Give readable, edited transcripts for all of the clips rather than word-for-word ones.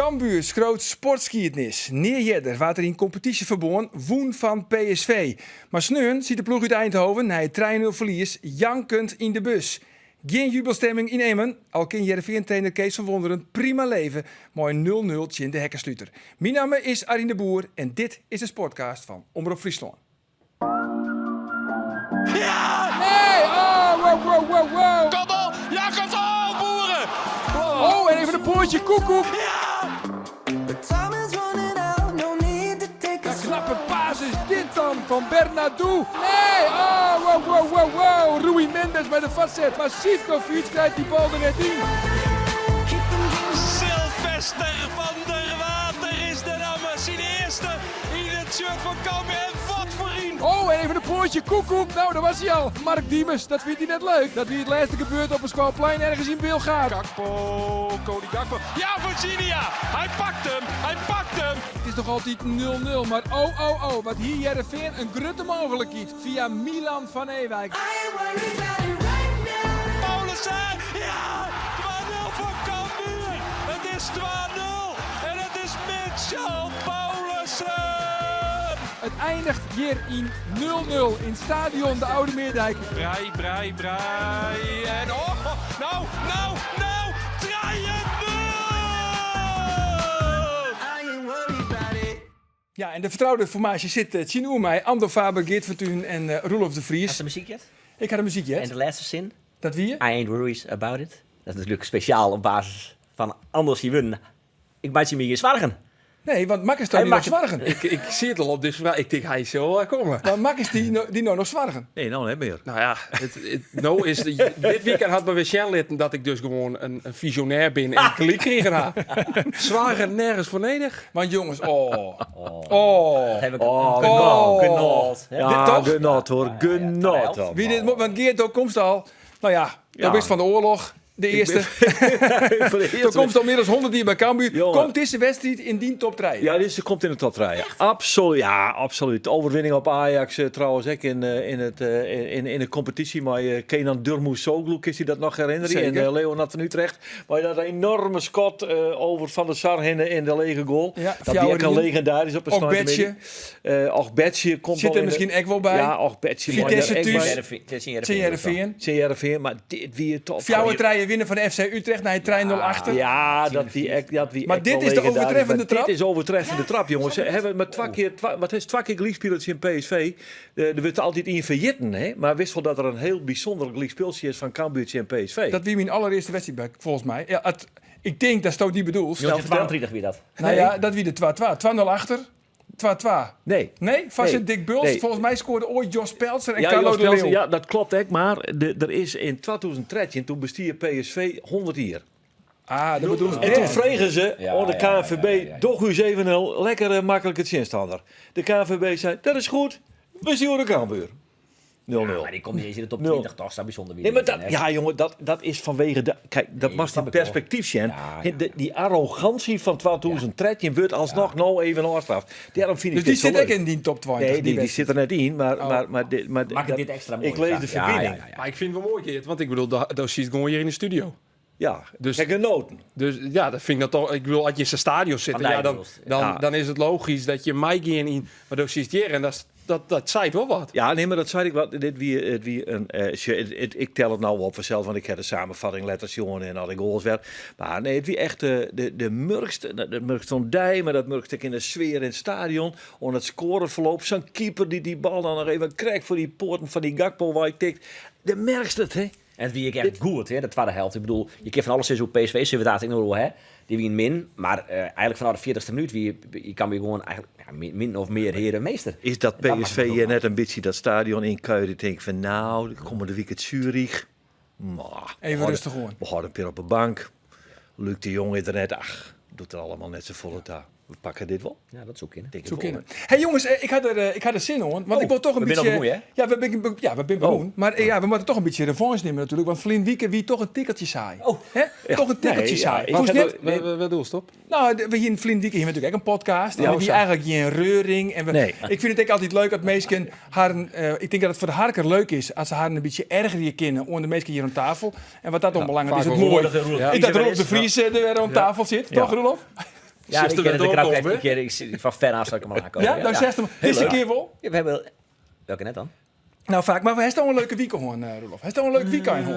Cambuur skriuwt sportskiednis. Nea earder waard der yn kompetysjeferbân wûn fan PSV. Mar sneon siet de ploech út Eindhoven nei it trije-nul ferlies jankend yn de bus. Gjin jubelstemming yn Emmen, al kin Hearrenfean-trainer Kees van Wonderen prima leve mei in nul-nul tsjin de hekkensluter. Myn namme is Arjen de Boer en dit is de Sportcast fan Omrop Fryslân. Ja! Nee! Oh, wow, wow, wow, wow. Kopbal, Jacobs, oh, Boeren! Oh, en even een poortje, koekoek. Ja! Ja, knappe pass is dit dan van Bernadou. Nee! Oh, wow, wow, wow, wow. Rui Mendes by de foarset. Mar Zivkovic krijt dy bal der net yn. Silvester van der Water is de namme. Syn earste yn it shirt fan Cambuur. En wat foar ien! Oh, en even een poortje, koekoek. Nou, daar was hij al. Mark Diemers, dat vindt hij net leuk. Dat wie it lêste gebeurt op een skoalplein ergens yn Bilgaard. Gakpo, Cody Gakpo. Ja, Virginia! Hy pakt him! Hy pakt him! It is noch altyd 0-0, mar oh, oh, oh, wat hie Hearrenfean in grutte mooglikheid fia Milan van Ewijk. Paulissen! Ja! 2-0 foar Cambuur! It is 2-0 en it is Mitchell Paulissen! It einiget hjir yn 0-0 yn stadion De Oude Meerdijk. Brij, Brij, Brij en oh, no, no, no, 3-0! Ja, en de fertroude formaasje sit tsjinoer my. Andor Faber, Geert van Tuinen en Roelof de Vries. Hast de muzyk heard? Ik ha de muzyk heard. En de lêste sin? Dat wie? I ain't worried about it. Dat is natuerlik spesjaal op basis fan Andor syn wurden. Ik meitsje my gjin soargen. Nee, want makkest dy noch soargen? Ik siet al op dizze fraach. Ik tink, hy sil wol komme. Mar makkest dy no noch soargen? Nee, no net mear. No ja, no is, dit weekend hat my wer sjen litten dat ik dus gewoan in fisjonêr bin en gelyk krigen ha. Soargen nergens foar nedich. Want jongens, oh. Oh. Dat heb ik oh, genot. Genot. Ja, Dit toch? Genot hoor, genot. Ja, Wie dit, want Geert, do komst al, no ja, do bist fan de oarloch. De earste. Do komst al mear as 100 jier by Cambuur. Komt dizze wedstriid yn dyn top trije? Ja, dizze komt yn de top trije. Absoluut, ja, absoluut. Overwinning op Ajax eh, trouwens ek yn, eh, yn, it, eh, yn, yn de kompetysje mei Kenan Durmuşoglu, kinst dy dat noch herinnerje? En Leonard van Utrecht. Mei dat enorme skot over Van der Sar hinne yn de lege goal. Ja, dat wie ek al legendarisch op de Ogbeche. Ogbeche komt Sit der miskien ek wol by. Ja, Ogbeche. Vitesse thús. Tsjin Hearrenfean. Tsjin Hearrenfean, mar dit wie top. Fjouwer-trije winne fan de FC Utrecht nei 3-0 achter. Ja, dat wie ek, dat wie Mar dit is de overtreffende trap. Dit is overtreffende trap, jongens. Ze hawwe mar twa kear, twa, wat is twa kear gelyk spile tsjin PSV. Der wurdt altyd ien ferjitten, hè? Mar wist wol dat der in hiel bysûnder gelykspultsje is fan Cambuur tsjin PSV. Dat wie myn allerearste wedstriid by, folgens my. Ja, it, ik tink datsto dy bedoelst. 1932 wie dat. Nou ja, dat wie de 2-2. 2-0 achter. 2-2. Nee. Nee? Foarsit Nee. Dick Buls. Nee. Folgens my skoarde oait Jos Peltzer en Ja, Carlo Jos de Peltzer, Leeuw. ja, dat klopt ek, mar de, der is yn 2013, doe bestie PSV 100 jier. Ah, dat bedoelst En toen dêr. fregen se Ja, oan de ja, ja, KNVB, ja, ja, ja. doch ús even in lekkere, maklike tsjinstanner. De KNVB sei, dat is goed, we stjoere Cambuur. 0-0. Maar die komt niet eens in de top Nul. 20, toch? Sa bysûnder wie Nee, maar dat dat, net. ja, jongen, dat is fanwege de. Kijk, dat Nee, moatst snap in ik wel. perspektyf sjen. Ja, ja, De, die arrogantie fan 2013 wurdt alsnoch no even ôfstraft. Dêrom fyn ik Dus dy dit sa sit ek leuk. yn dyn top 20? Nee, die sit der net yn, mar, Oh. mar, mar, dit, mar Makket dat- dit ekstra moai. Ik lees de Ja, ja, ferbining. ja, ja. Maar ik vind het wel mooi, Geert. Want ik bedoel, do sitst gewoan hjir yn de studio. Ja, Dus- dus, genoten. Dus ja, dat vind ik dan toch. Ik bedoel, as je yn sa'n stadion sit, Van ja, Dijk dan, bedoelst. dan, Ja. dan is it logysk dat je meigean yn. Mar do sitst hjir en dat, is- dat, dat seit wol wat. Ja, nee, mar dat sei ik wat. Dit wie, it wie in, eh, sjoch, it, it, ik tel it no op fansels, want ik ha de samenvatting letter sjoen en alle goals wer. Mar nee, it wie echt de, de, de murkste, de, de murkste oan dy, mar dat murkst ek yn de sfear yn it stadion, oan it skoareferloop. Sa'n keeper dy't dy bal dan noch even krekt foar dy poaten fan dy Gakpo wei tikt. Do merkst it, hè? En it wie ek echt goed, hè, de twadde helte. Ik bedoel, je kinne fan alles sizze oer PSV, sille we it ek noch oer ha. Dy wienen min, mar eh, eigenlijk fanôf de fjirtichste minút wie je Cambuur gewoan eigenlijk ja, min, min of mear hear en meester. Is dat En dat PSV makket it hjir wol net in bytsje dat stadion ynkuiere, tink fan nou, de kommende wike Zurich. Maar, Even we rêstich oan. We hâlde in pear op de bank. Luc de Jong is der net. Ach, docht der allegear net safolle ta. We pakke dit wol. Ja, dat soe kinne. Tink Soe it wol, kinne. Hey jongens, eh, ik ha der, eh, ik ha der sin oan. Want Oh, ik wol toch in we binne bytsje. al begûn, hè? Ja, we binne ja, we binne begûn. Mar eh, ja, we moatte toch in bytsje revanche nimme natuerlik. Want ferline wike wie toch in tikkeltsje saai. Oh. Hè? Toch in tikkeltsje Nee, ja, saai. ik Fûnst ha net? dat- Wêr doelst op? Nou, we hiene ferline wike hiene we natuerlik ek in podcast. En Ja, der wie sa. eigenlik gjin reuring. En we, Nee. Ik fyn it ek altyd leuk as minsken harren. eh, ik tink dat it foar de harker leuk is as se harren in bytsje ergerje kinne oan de minsken hjir oan tafel. En wat dat oanbelanget is faak it wol moai Roelof de dat Vries Roelof de Vries eh, der wer oan tafel sit. Ja. Toch, Roelof? Ja, Zit ik er ken weer het de grap, doorkomen, ik ken- ik zie van ver af zal ik hem al aankomen. Ja, dan zegt hem. Heel Deze leuk. keer wel. Ja, we hebben... Welke net dan? Nou, vaak. Maar hij is toch een leuke weekend, hoor, Roelof. Hij is toch een leuk weekend, hoor.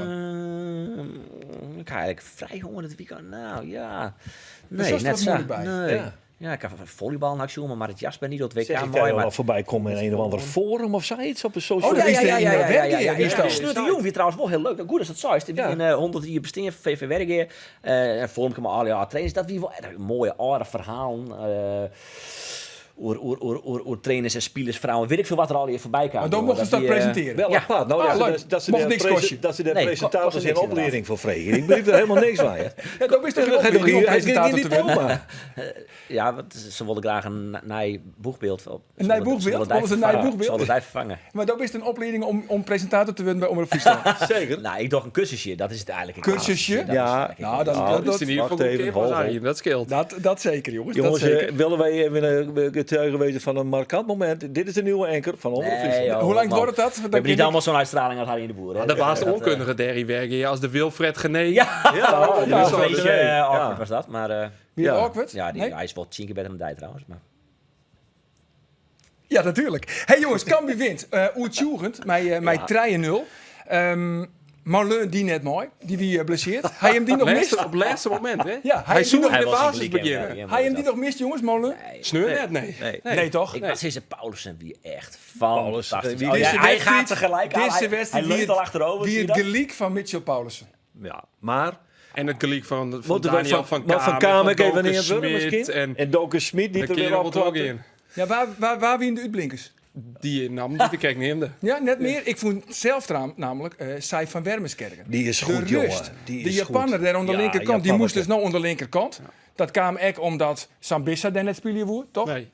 Ik ga eigenlijk vrij honger het weekend. Nou, ja. zo Nee, is er net wat zo. moeilijk bij. Nee. Ja. Ja. ik heb volleybal en actie, maar het jasper niet op het Zeg WK ik mooi. daar Maar al voorbij komen in een of ander forum of zoiets op een social Oh, ja, ja, ja, ja, ja, ja, ja, ja, Wie is ja. dat? De Snut de Jong weer trouwens wel heel leuk. Nou, Goed als dat zo is. Die Ja. in 100 jaar bestaan VV Werken. En vorm ik me al ja trainers. Dat wie wel echt mooie oude verhalen. Oer, oer, oer, oer, oer trainers en spelers, vrouwen. Weet ik veel wat er al hier voorbij kwam. Maar dan joh. mochten ze dat wie, presenteren. Wel Ja. apart. Nou, Ah, dat, ze- leuk. dat, dat ze Mocht de niks prese- kosten. Dat ze de Nee, presentators kost in niks, opleiding voor vregen. Ik begrijp er helemaal niks van. Hè. Ja, dat is toch Hij een heeft opleiding om hij heeft geen presentator te worden? diploma. Ja, want ze wilden graag een nij boegbeeld. Op. Een nij boegbeeld? Wat is een nij boegbeeld? Ze wilden zij vervangen. Maar dat is een opleiding om presentator te worden bij Omroep Friesland. Zeker. Nou, ik dacht een cursusje. Dat is het eigenlijk. Cursusje? Dat is het Ja. eigenlijk. Nou, dat, Nou, dat, Dat is in ieder geval Wacht goed even, keer ho, ho. Arjen, dat scheelt. dat zeker, jongens. Jongens, dat zeker. willen wij even getuigen wezen van een markant moment? Dit is de nieuwe anker van Omroep Nee, Friesland. joh, Hoe lang man. wordt het dat? We hebben niet allemaal zo'n uitstraling als Harry in de Boer. Hè? Dat was de eh, onkundige Derry Wergen als de Wilfred Gené. Ja, Ja, dat ja, was een beetje ja. awkward was dat. Maar Wie Ja. awkward? ja, die, Nee? hij is wel 10 keer beter dan hij trouwens. Maar. Ja, natuurlijk. Hey jongens, Cambuur wint. Oertjugend, mij 3-0. Marleun die net mooi, die wie blesseert. Hij hem die nog mist? Laatste, op het laatste moment, hè? Ja, hij hij die zoekt nog- in de Hij was basis een gelijk, beginnen. ja, Hij hem die nog mist, jongens, Marleun? Sneur net, nee. Nee. Nee, toch? Ik Nee. was deze Paulussen wie echt Paulussen, fantastisch. wie Oh, ja, Deze hij wedstrijd- gaat tegelijk aan. Deze Hij, wedstrijd hij leunt wie al achterover. Wie zie je het dat? geliek van Mitchell Paulussen. Ja, maar... En het geliek van Moeten wij Daniel van, maar Kamer, van Kamer van even Doken niet invullen Smit misschien? En, En Doken Smit die de er weer kerel op wordt ook klapte. in. Ja, waar wie in de uitblinkers? Die nam die de kijk neemde. Ja, net meer. Ik vond zelf namelijk Sai van Wermeskerken. Die is De goed, jongen. rust. Die de is Japanner goed. daar aan de Ja, linkerkant, die moest Japanner. dus nou aan de linkerkant. Dat kwam echt omdat Sambissa daar net spelen woer, toch? Nee.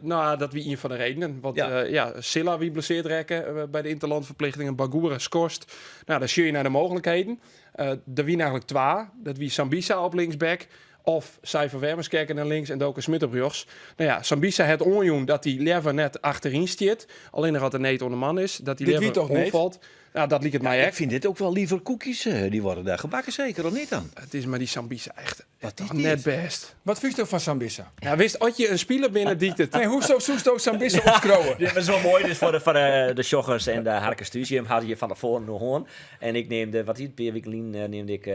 Nou, dat wie een van de redenen. Want Ja. ja, ja Silla wie blesseerd rekken bij de interlandverplichtingen. Bagura skorst. Nou, dan zie je naar de mogelijkheden. Er wie eigenlijk twee. Dat wie Sambisa op linksback. Of Cypher Wermerskerken naar links en Doken Smit op rechts. Nou ja, Sambisa het onjoen dat hij Lever net achterin stiert. Alleen nog had er neet onder man is. Dat hij Dit wie Lever toch neet? omvalt. Nou, dat liep het mij Ik echt. vind dit ook wel liever koekjes. Die worden daar gebakken zeker, of niet dan? Het is maar die Sambisa echt, Wat is toch net dit? best. Wat vind je van Sambissa? Ja, wist had je een speler binnen die het... Nee, hoe zo soest ook Sambissa opskrowen? Dit was wel mooi dus voor de joggers en de harkers thuis. Hem had je van de voren nog hoorn. En ik neemde, wat hier, per week lien, neemde ik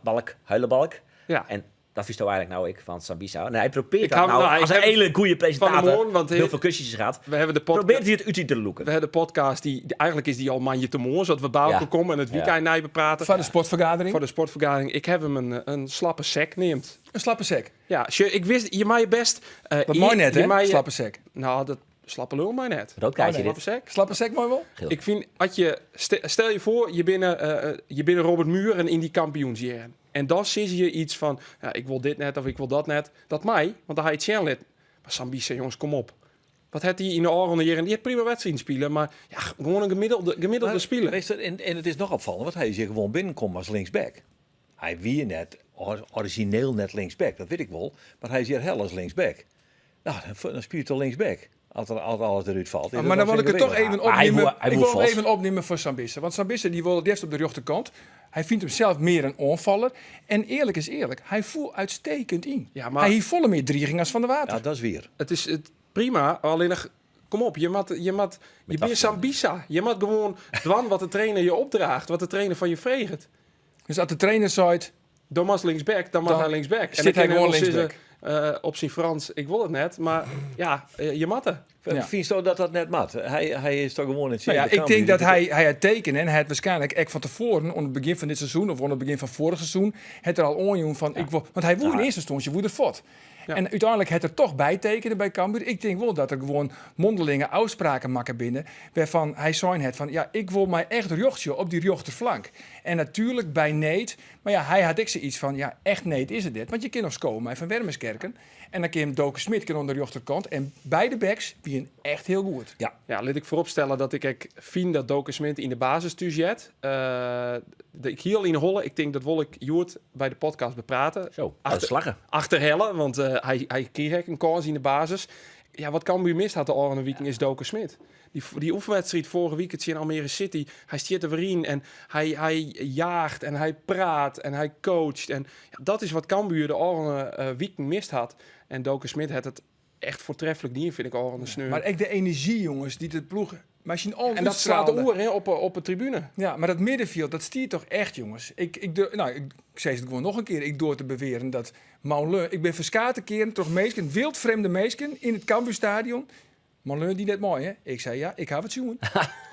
balk, huilenbalk. Ja. En dat wist eigenlijk nou ik van Sambisa. En hij probeert Ik dat hou- nou, nou, ik als een heb hele goede presentator, hoorn, want heel hij- veel kusjes gehad, We hebben de podcast... probeert hij het uit te loeken. We hebben de podcast, die eigenlijk is die al mandje te mooi, zodat we bij elkaar Ja. komen en het weekend ja. bepraten. Van de sportvergadering. Voor de sportvergadering. Ik heb hem een slappe sek neemt. Een slappe sek. Ja, ik wist, je maakt je best. Dat mooi net, je hè? maakt je- Slappe sek. Nou, dat slappe lul maar net. Rood kaartje Slappe dit. sek. Slappe sek mooi wel? Geel. Ik vind, had je, stel je voor, je binnen Robert Muur en in die kampioensjaren. En dan zie je iets van, ja, ik wil dit net of ik wil dat net. Dat mij, want dan ga je het channel. Maar Sambisa, jongens, kom op. Wat had hij in de oren hier? En die heeft prima wedstrijd spelen, maar ja, gewoon een gemiddelde Maar, speler. weet je, en het is nog opvallend, want hij is hier gewoon binnenkomen als linksback. Hij wie net, origineel net linksback, dat weet ik wel. Maar hij is hier hel als linksback. Nou, dan speelt hij linksback. Als alles eruit valt. Is Ah, maar dat dan wil ik het toch ingewikkeld. even Maar hij opnemen. woe- hij ik woe wil hem vast. even opnemen voor Sambissa. Want Sambissa die wil het eerst op de rechterkant. Hij vindt hem zelf meer een onvaller. En eerlijk is eerlijk, hij voelt uitstekend in. Ja, maar- Hij heeft volle meer dreiging als Van de Water. Ja, dat is weer. Het is het, prima, alleen nog, kom op, je bent Sambisa. Je moet gewoon dwan wat de trainer je opdraagt, wat de trainer van je vreegt. Dus als de trainer zei, Dan mas linksback, dan mag Dan hij linksback. zit dan hij kan gewoon wel zeggen, op zijn Frans, ik wil het net, maar ja, je matte. Ja. Vind je dat dat net mat? Hij is toch gewoon in het Nou ja, ik denk dat hij het tekenen en hij het waarschijnlijk echt van tevoren, onder het begin van dit seizoen of onder het begin van vorig seizoen, het er al onjoen van, ik wil, want hij woe in eerste instantie woe er fort. Ja. En uiteindelijk het er toch bij tekenen bij Cambuur. Ik denk wel dat er gewoon mondelinge afspraken maken binnen, waarvan hij zei het van, ja, ik wil mij echt jochtje op die rechterflank. En natuurlijk bij Neet, maar ja, hij had ik zoiets van, ja, echt Neet is het dit, want je kan nog komen mij van Wermerskerken. En dan kun je Doken Smit kan aan de rechterkant en beide backs wie echt heel goed. Ja, laat ik vooropstellen dat ik ik vind dat Doken Smit in de basis tuurjet. Ik hier al in Holle, ik denk dat wil ik Joert bij de podcast bepraten. Zo, uitslagen. Achterhellen, want hij kreeg een kans in de basis. Ja, wat Cambuur mist had de Oranje Weekend is Doken Smit. Dy oefenwedstriid foarige wike tsjin Almere City, hy stiet der wer yn en hy jaacht en hy praat en hy coacht. En ja, dat is wat Cambuur de ôfrûne wiken mist hat. En Doke Schmidt hat it echt foartreflik dien, fyn ik, ôfrûne sneon. Mar ek de enerzjy, jonges, dy't de ploech mei syn allen En dat slaat útstraalde. oer, hè, op 'e tribune. Ja, mar dat middenfjild, dat stiet toch echt, jonges. Ik, nou, ik sis it gewoan noch in kear, ik doar te bewearen dat Maulun... Ik bin ferskate kearen troch minsken, wyldfrjemde minsken, yn it Cambuurstadion... Maulun die net mei, hè? Ik sei, ja, ik haw it sjoen.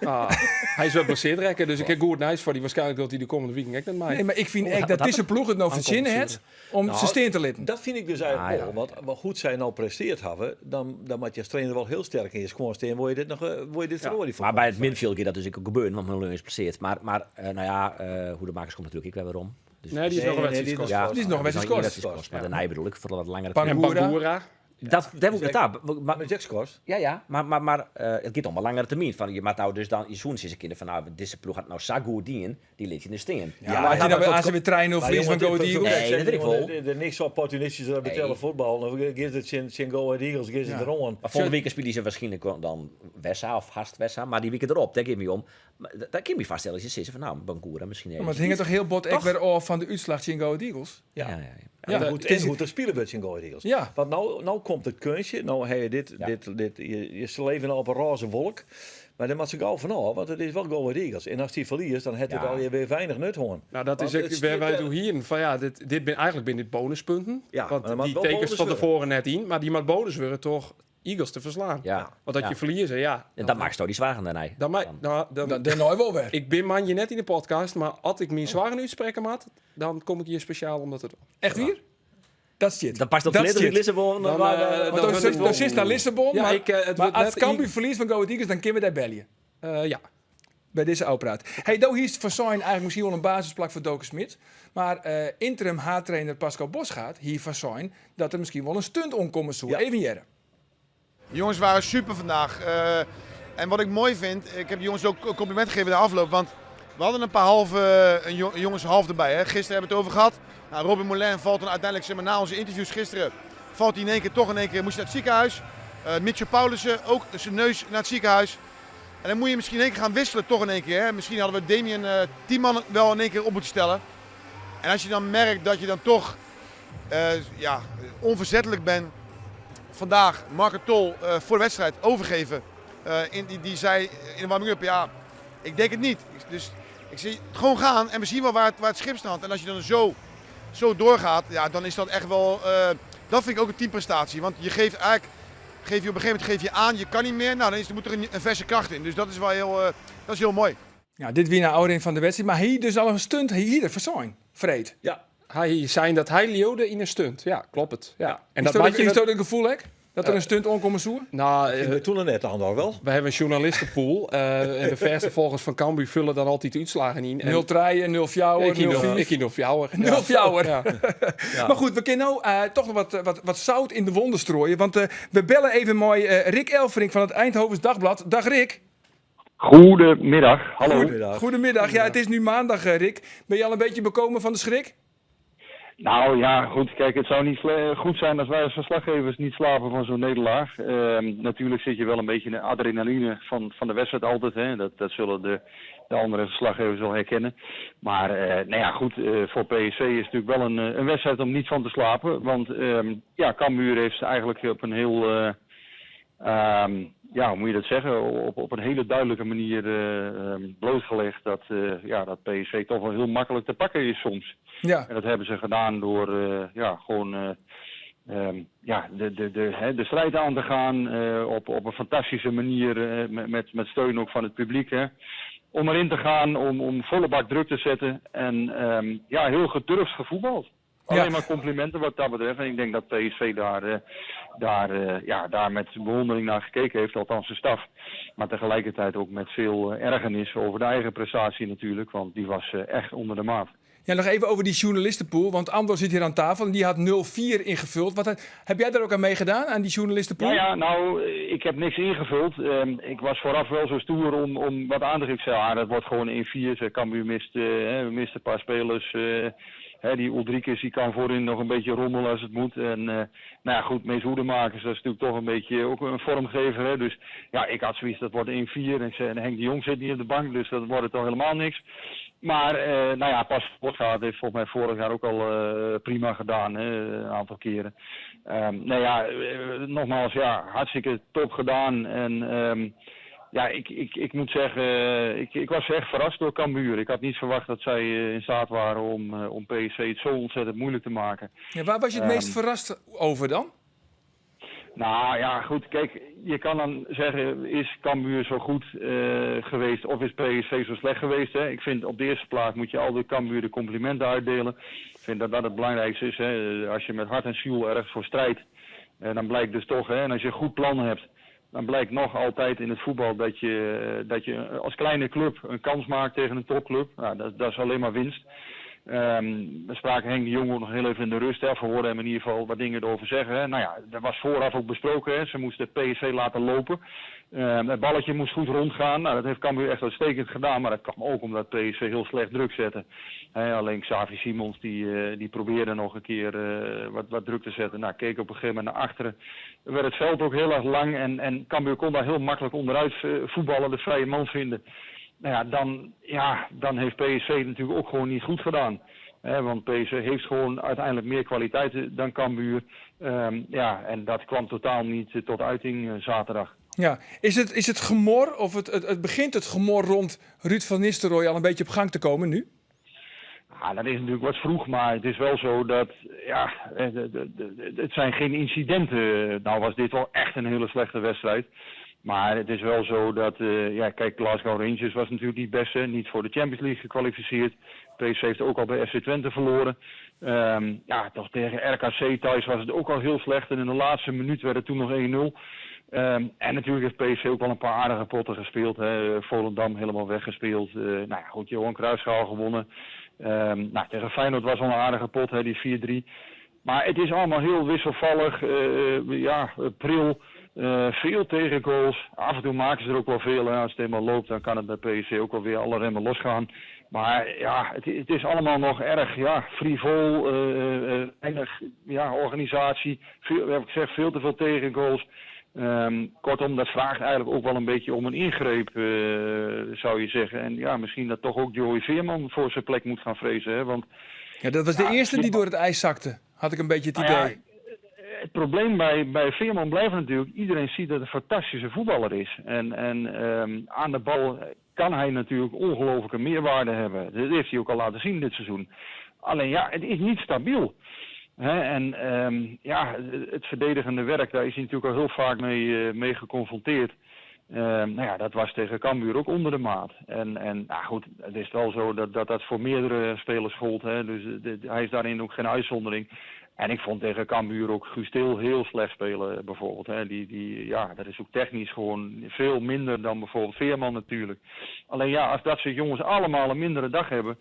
Ah, hy is wer blessearre rekke, dus ik ha goed nijs foar dy. Waarskynlik docht hy de kommende wiken ek net mei. Nee, mar ik fyn ek dat dizze ploech it no fertsjinne hat om se stean te litten. Dat fyn ik dus eigentlik wol, want hoe't sy no presteard hawwe, dan moat je as trainer wol hiel sterk yn je skuon stean, wolle je dit noch, wolle je dit feroarje. Mar by it middenfjild giet dat dus ek gebeuren, want Maulun is blessearre. Mar nou ja, Hoedemakers komt natuerlik ek wer werom. Dus nee, dy is noch in wedstriid skorst. Dy is noch in wedstriid skorst. Mar dêrnei bedoel ik, foar wat langere En Bangura. Dat, dêr woe ik nei ta. Mar is ek skorst. Ja, ja, mar it giet om in langere termyn. Fan, je moat no dus dan, je soenen sizze kinne fan, nou, dizze ploech hat no sa goed dien, dy lit je der stean. Ja, mar as je dan as se wer 3-0 ferlieze fan Go Ahead Eagles. Nee, dat wit ik wol. Der niks opportunistysk dat betelle fuotbal. Dan gean se tsjin Go Ahead Eagles gean se deroan. Mar folgjende wike spylje se wierskynlik dan Wessa of hast Wessa, mar dy wike derop, dêr giet my om. Mar dat kin my foarstelle as je sizze fan, nou, Bangura miskien even. Mar it hinget toch hiel bot ek wer ôf fan de útslach tsjin Go Ahead Eagles? Ja. Ja, ja, ja. En hoe't der spile wurdt tsjin Go Ahead Eagles. Ja. Want no komt it keunstje, no ha je dit, dit, dit, je, se leven al op in rôze wolk. Mar dêr moat se gau fanôf, want it is wol Go Ahead Eagles. En as dy ferliest, dan hat it allegear wer weinich nut hân. Nou, dat is ek wêr't wy it oer hienen. Fan ja, dit bin, eigentlik binne dit bonuspunten. Ja, want mar dat moat dy wol tekenst bonus fan wurde. tefoaren net yn, mar dy moat bonus wurde troch Eagles te ferslaan. Ja. Want as je ferlieze, ja. En dan makkest dy soargen dêrnei. Dan mei, nou, dan, Dan, dêrnei wol wer. ik bin moandei net yn de podcast, mar as ik myn soargen útsprekke moat, dan kom ik hjir spesjaal om dat te dwaan. Echt wier? Dat stiet. Dan past dat Dat verleden stiet. út Lissabon. Dan, waar, dan Want wurdt dan it dan wol- sitst nei Lissabon, Ja, mar, ik, it mar wurdt as net Cambuur ferliest fan Go Ahead Eagles, dan kinne we dêr belje. Ja. By dizze ôfpraat. Hey, do hiest foarsein eigentlik miskien wol in basisplak foar Doke Schmidt. Mar interim haadtrainer Pascal Bosschaart hie foarsein dat der miskien wol in stunt oankomme soe. Ja. Even hearre. De jongens waren super vandaag. En wat ik mooi vind, ik heb de jongens ook een compliment gegeven na afloop. Want we hadden een paar halve, een jongens half erbij. Hè. Gisteren hebben we het over gehad. Nou, Robin Moulin valt dan uiteindelijk, zeg maar, na onze interviews gisteren, valt hij in één keer toch in één keer, moest hij naar het ziekenhuis. Mitchell Paulussen ook zijn neus naar het ziekenhuis. En dan moet je misschien in één keer gaan wisselen, toch in één keer. Hè? Misschien hadden we Damien Tiemann wel in één keer op moeten stellen. En als je dan merkt dat je dan toch ja, onverzettelijk bent. Vandaag Marco Tol voor de wedstrijd overgeven. Die zei in de warming-up, ja, ik denk het niet. Dus ik zie het gewoon gaan en we zien wel waar het schip strandt. En als je dan zo doorgaat, ja, dan is dat echt wel... Dat vind ik ook een teamprestatie. Want je geeft eigenlijk, geef je op een gegeven moment geef je aan, je kan niet meer. Nou, dan moet er een verse kracht in. Dus dat is wel heel, dat is heel mooi. Ja, dit wie nei ôfrin fan de wedstriid. Mar hy dus al in stunt hier foarsein, freed. Ja. Hy sei dat hy leaude yn in stunt. Ja, kloppet. Ja. En Is dat dat, moat je is dat it gefoel ek? Dat der in stunt oankomme soe? Nou, We toen er net aan nog wel. we hebben een journalistenpool. En de verste volgers van Cambuur vullen dan altijd de uitslagen in. En 0-3, 0-4, ik 0-4. ik 0-4. 0-4. Ja. Maar goed, we kunnen nou toch nog wat zout in de wonden strooien. Want we bellen even mooi Rick Elfrink van het Eindhovens Dagblad. Dag Rick. Goedemiddag, hallo. Goedemiddag. Goedemiddag. Ja, het is nu maandag, Rick. Ben je al een beetje bekomen van de schrik? Nou ja, goed, kijk, het zou niet goed zijn als wij als verslaggevers niet slapen van zo'n nederlaag. Natuurlijk zit je wel een beetje in de adrenaline van de wedstrijd altijd. Hè. Dat zullen de andere verslaggevers wel herkennen. Maar voor PSV is het natuurlijk wel een wedstrijd om niet van te slapen. Want Cambuur heeft eigenlijk op een heel, ja, hoe moet je dat zeggen, op een hele duidelijke manier blootgelegd dat PSV toch wel heel makkelijk te pakken is soms. En dat hebben ze gedaan door gewoon de strijd aan te gaan op een fantastische manier met steun ook van het publiek. Hè. Om erin te gaan, om volle bak druk te zetten en heel gedurfd gevoetbald. Alleen maar complimenten wat dat betreft. En ik denk dat PSV daar met bewondering naar gekeken heeft, althans de staf. Maar tegelijkertijd ook met veel ergernis over de eigen prestatie natuurlijk, want die was echt onder de maat. Ja, nog even over die journalistenpool, want Andor zit hier aan tafel en die had 0-4 ingevuld. Wat heb jij daar ook aan meegedaan, aan die journalistenpool? Ja, ja, nou, ik heb niks ingevuld. Ik was vooraf wel zo stoer om wat aan te geven. Ik zei, dat wordt gewoon 1-4. Ze, Cambuur mist hè, we misten een paar spelers. Hè, die Uldrikis die kan voorin nog een beetje rommelen als het moet. En nou ja, goed, Mees Hoedemakers, dat is natuurlijk toch een beetje ook een vormgever. Hè. Dus ja, ik had zoiets, dat wordt 1-4. En ik zei, en Henk de Jong zit niet op de bank, dus dat wordt het toch helemaal niks. Maar nou ja, Pas Bosgaard heeft volgens mij vorig jaar ook al prima gedaan, hè, een aantal keren. Nou ja, nogmaals, ja, hartstikke top gedaan. En ja, ik moet zeggen, ik was echt verrast door Cambuur. Ik had niet verwacht dat zij in staat waren om PSV het zo ontzettend moeilijk te maken. Ja, waar was je het meest verrast over dan? Nou ja, goed, kijk, je kan dan zeggen, is Cambuur zo goed geweest of is PSV zo slecht geweest? Hè? Ik vind op de eerste plaats moet je altijd Cambuur de complimenten uitdelen. Ik vind dat dat het belangrijkste is. Hè? Als je met hart en ziel ergens voor strijdt, dan blijkt dus toch, hè, en als je een goed plan hebt, dan blijkt nog altijd in het voetbal dat je als kleine club een kans maakt tegen een topclub. Nou, dat is alleen maar winst. We spraken Henk de Jong ook nog heel even in de rust. Hè, of we hoorden hem in ieder geval wat dingen erover zeggen. Hè. Nou ja, dat was vooraf ook besproken. Hè. Ze moesten PSV laten lopen. Het balletje moest goed rondgaan. Nou, dat heeft Cambuur echt uitstekend gedaan. Maar dat kwam ook omdat PSV heel slecht druk zette. Hè, alleen Xavi Simons die probeerde nog een keer wat druk te zetten. Nou, keek op een gegeven moment naar achteren. Werd het veld ook heel erg lang. En Cambuur kon daar heel makkelijk onderuit voetballen, de vrije man vinden. Nou ja, dan heeft PSV het natuurlijk ook gewoon niet goed gedaan. Hè, want PSV heeft gewoon uiteindelijk meer kwaliteit dan Cambuur. En dat kwam totaal niet tot uiting zaterdag. Ja, is het gemor, of het begint het gemor rond Ruud van Nistelrooy al een beetje op gang te komen nu? Ja, dat is natuurlijk wat vroeg, maar het is wel zo dat, ja, het zijn geen incidenten. Nou was dit wel echt een hele slechte wedstrijd. Maar het is wel zo dat, ja, kijk, Glasgow Rangers was natuurlijk niet het beste. Niet voor de Champions League gekwalificeerd. PSV heeft ook al bij FC Twente verloren. Ja, toch tegen RKC thuis was het ook al heel slecht. En in de laatste minuut werd het toen nog 1-0. En natuurlijk heeft PSV ook wel een paar aardige potten gespeeld. Hè. Volendam helemaal weggespeeld. Nou ja, goed, Johan Cruijffschaal gewonnen. Tegen Feyenoord was al een aardige pot, hè, die 4-3. Maar het is allemaal heel wisselvallig. Ja, pril. Veel tegengoals. Af en toe maken ze er ook wel veel. Hè. Als het eenmaal loopt, dan kan het bij PSV ook wel weer alle remmen losgaan. Maar ja, het is allemaal nog erg, ja, frivol, weinig, ja, organisatie. Veel, heb ik gezegd, veel te veel tegengoals. Kortom, dat vraagt eigenlijk ook wel een beetje om een ingreep, zou je zeggen. En ja, misschien dat toch ook Joey Veerman voor zijn plek moet gaan vrezen. Hè? Want, ja, dat was de eerste die door het ijs zakte, had ik een beetje het idee. Nou ja, het probleem bij Veerman blijft natuurlijk, iedereen ziet dat hij een fantastische voetballer is. En aan de bal kan hij natuurlijk ongelooflijke meerwaarde hebben. Dat heeft hij ook al laten zien dit seizoen. Alleen ja, het is niet stabiel. Hè? En ja, het verdedigende werk, daar is hij natuurlijk al heel vaak mee geconfronteerd. Nou ja, dat was tegen Cambuur ook onder de maat. En nou goed, het is wel zo dat voor meerdere spelers gold. Hè? Dus hij is daarin ook geen uitzondering. En ik vond tegen Cambuur ook Guus Til heel slecht spelen bijvoorbeeld. Hè. Ja, dat is ook technisch gewoon veel minder dan bijvoorbeeld Veerman natuurlijk. Alleen ja, als dat soort jongens allemaal een mindere dag hebben,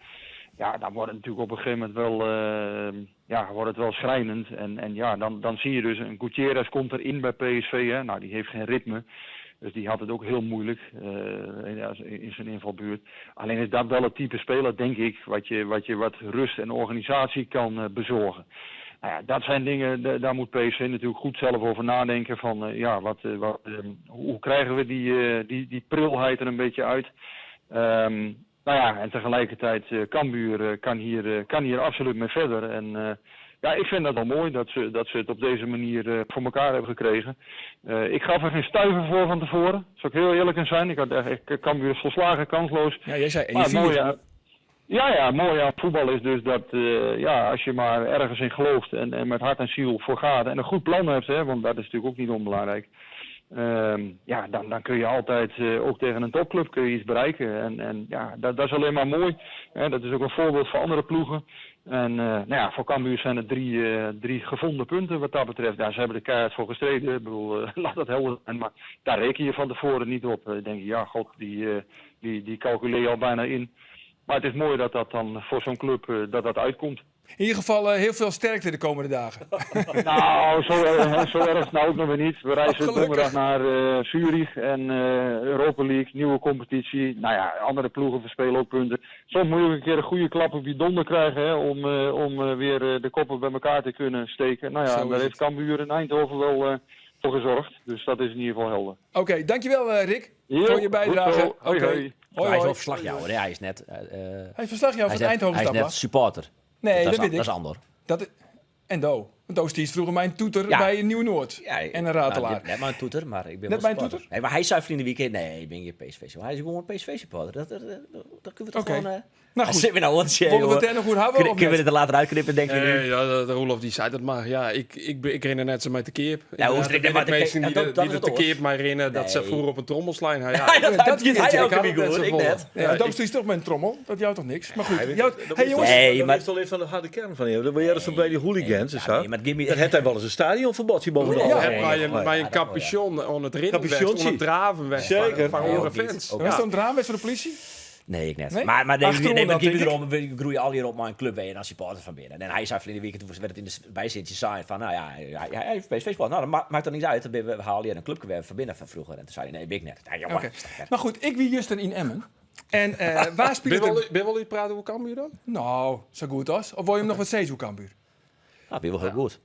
ja, dan wordt het natuurlijk op een gegeven moment wel, ja, wordt het wel schrijnend. En ja, dan zie je dus, een Gutierrez komt erin bij PSV. Hè. Nou, die heeft geen ritme. Dus die had het ook heel moeilijk in zijn invalbeurt. Alleen is dat wel het type speler, denk ik, wat je wat rust en organisatie kan bezorgen. Nou ja, dat zijn dingen, daar moet PSV natuurlijk goed zelf over nadenken. Van ja, hoe krijgen we die prilheid er een beetje uit? Nou ja, en tegelijkertijd Cambuur kan hier absoluut mee verder. En ja, ik vind dat wel mooi dat ze het op deze manier voor elkaar hebben gekregen. Ik gaf er geen stuiver voor van tevoren. Zal ik heel eerlijk in zijn. Ik had echt Cambuur volslagen kansloos. Ja, jij zei 1-4. Ja, mooi aan voetbal is dus dat ja, als je maar ergens in gelooft en met hart en ziel voor gaat en een goed plan hebt, hè, want dat is natuurlijk ook niet onbelangrijk. Ja, dan kun je altijd, ook tegen een topclub kun je iets bereiken. En ja, dat is alleen maar mooi. Hè, dat is ook een voorbeeld voor andere ploegen. En nou ja, voor Cambuur zijn het drie gevonden punten wat dat betreft. Ja, ze hebben er keihard voor gestreden. Ik bedoel, laat dat helder zijn. Maar daar reken je van tevoren niet op. Ik denk, ja, god, die calculeer je al bijna in. Maar het is mooi dat dat dan voor zo'n club dat uitkomt. In ieder geval heel veel sterkte de komende dagen. Nou, zo erg, zo erg nou ook nog weer niet. We reizen Gelukkig. donderdag naar Zurich en Europa League, nieuwe competitie. Nou ja, andere ploegen verspelen ook punten. Soms moet je ook een keer een goede klap op je donder krijgen hè, om weer de koppen bij elkaar te kunnen steken. Nou ja, Zo en is daar het. heeft Cambuur in Eindhoven wel voor gezorgd. Dus dat is in ieder geval helder. Oké, dankjewel Rick Jo, voor je bijdrage. goed zo. Hoi, Oké. hoi. Hoi, Hij is hoi. wel verslagjouwer, hè? Hij is net... Hij is verslagjouwer hij van is het net, Eindhoven hij is net Dagblad. supporter. Nee, dat, dat, is, weet ik. Dat is Andor. Dat i- en Do. Want Do is vroeger mijn toeter Ja. bij Nieuw-Noord. Ja, en een ratelaar. Nou, net maar een toeter, maar ik ben Net wel maar een supporter. toeter? Nee, maar hij zei vrienden weekend, nee, ik ben geen PSV. Maar hij is gewoon een PSV-supporter. Dat kunnen we toch Oké. gewoon... Nou goed. Zit we nou wat, Wollen we het er nog goed houden? Kunnen of kunnen we net? het er later uitknippen, denk ik nu? Nee, ja, de Roelof die zei dat maar. Ja, ik ren er net zo mee te keer. Ja, hoe is het Ja, maar de te meesten keer? die, Ja, de, dat- die dat er is te het keer mij rennen, dat ze Nee. vroeger op een trommelslijn. Ja, Ja, dat, dat dat weet hij ik ook ook niet net goed, zo ik vol. net. Ja, Ja, Do ik- is toch mijn trommel. Dat jou toch niks. Maar goed. Hij- Jou, dat hey, is jongens. toch- Nee, dat maar- is toch lid van de harde kern van je. Dan ben jij dus bij die hooligans en Ja, zo. nee, maar het gimme- Dan heeft hij wel eens een stadionverbod hier boven de Ja. ogen. Heb bij een, Nee. bij een Ja, dat wel, ja. capuchon on het rennen Capuchontje. on het draven weg. Zeker. Van, van Nee, oren ook niet. fans. Ook Was Ja. dat een draamwet voor de politie? Nee, ik net. Nee? Maar, maar nee, Achterom nee, maar dan, het denk gaat erom, we groeien al hier op maar een club en als supporter van binnen. En hij zei verleden weekend, toen werd het in de bijzitje zijn van, nou ja, hij heeft PSV sport. Nou, dat maakt dan niet uit. Dan ben we halen hier een clubje van binnen van vroeger. En toen zei hij, nee, ben ik net. Ja, jongen, Oké. stekker. Maar goed, ik wie juist in Emmen. En waar speelt Ben het? je wel iets praten over Cambuur dan? Nou, zo goed als. Of wil je hem nog wat steeds hoe Cambuur? Nou, weer wel heel goed.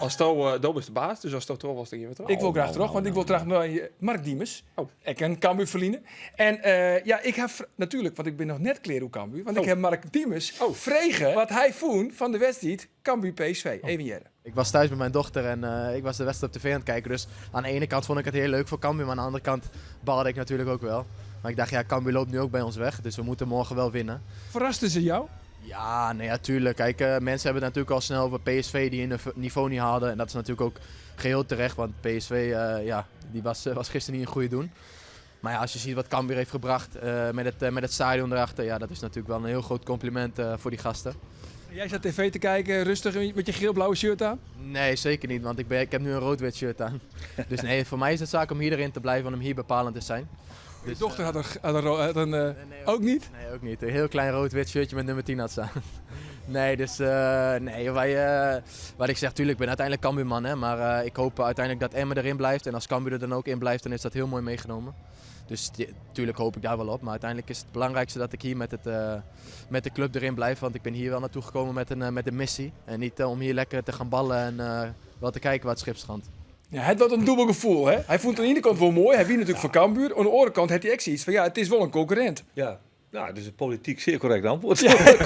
Als to, Dob is de baas, dus als to terug was, dan gingen we terug. Ik wil graag nou, terug, want ik wil nou, graag naar eh, Mark Diemers. Oh. Ik ken Cambuur verliezen. En ja, ik heb natuurlijk, want ik ben nog net kleer hoe Cambuur. Want ik Oh. heb Mark Diemers Oh. vregen wat hij voen van de wedstrijd Cambuur PSV. Even jaren. Ik was thuis met mijn dochter en ik was de wedstrijd op tv aan het kijken. Dus aan de ene kant vond ik het heel leuk voor Cambuur, maar aan de andere kant baalde ik natuurlijk ook wel. Maar ik dacht, ja, Cambuur loopt nu ook bij ons weg, dus we moeten morgen wel winnen. Verraste ze jou? Ja, nee, ja, tuurlijk. Kijk, mensen hebben het natuurlijk al snel over PSV die hun niveau niet haalden. En dat is natuurlijk ook geheel terecht, want PSV ja, die was gisteren niet een goede doen. Maar ja, als je ziet wat Cambuur heeft gebracht met het stadion erachter, ja, dat is natuurlijk wel een heel groot compliment voor die gasten. Jij zat tv te kijken, rustig met je geel-blauwe shirt aan? Nee, zeker niet, want ik heb nu een rood-wit shirt aan. Dus nee, voor mij is het zaak om hier erin te blijven en om hier bepalend te zijn. Je dochter had een, had een, ro-, had een, Nee, nee, ook niet? Nee, ook niet. Een heel klein rood-wit shirtje met nummer 10 had staan. Nee, dus nee, wij, wat ik zeg, tuurlijk, ik ben uiteindelijk Cambuurman, hè, maar ik hoop uiteindelijk dat Emmen erin blijft. En als Cambuur er dan ook in blijft, dan is dat heel mooi meegenomen. Dus tuurlijk hoop ik daar wel op. Maar uiteindelijk is het belangrijkste dat ik hier met de club erin blijf. Want ik ben hier wel naartoe gekomen met een missie. En niet om hier lekker te gaan ballen en wel te kijken waar het schip strandt. Ja, het was een dubbel gevoel, hè? Hij vond het aan de ene kant wel mooi. Hij wint natuurlijk voor Cambuur. Aan de andere kant had hij echt zoiets van, ja, het is wel een concurrent. Ja, nou, dus een politiek zeer correct antwoord.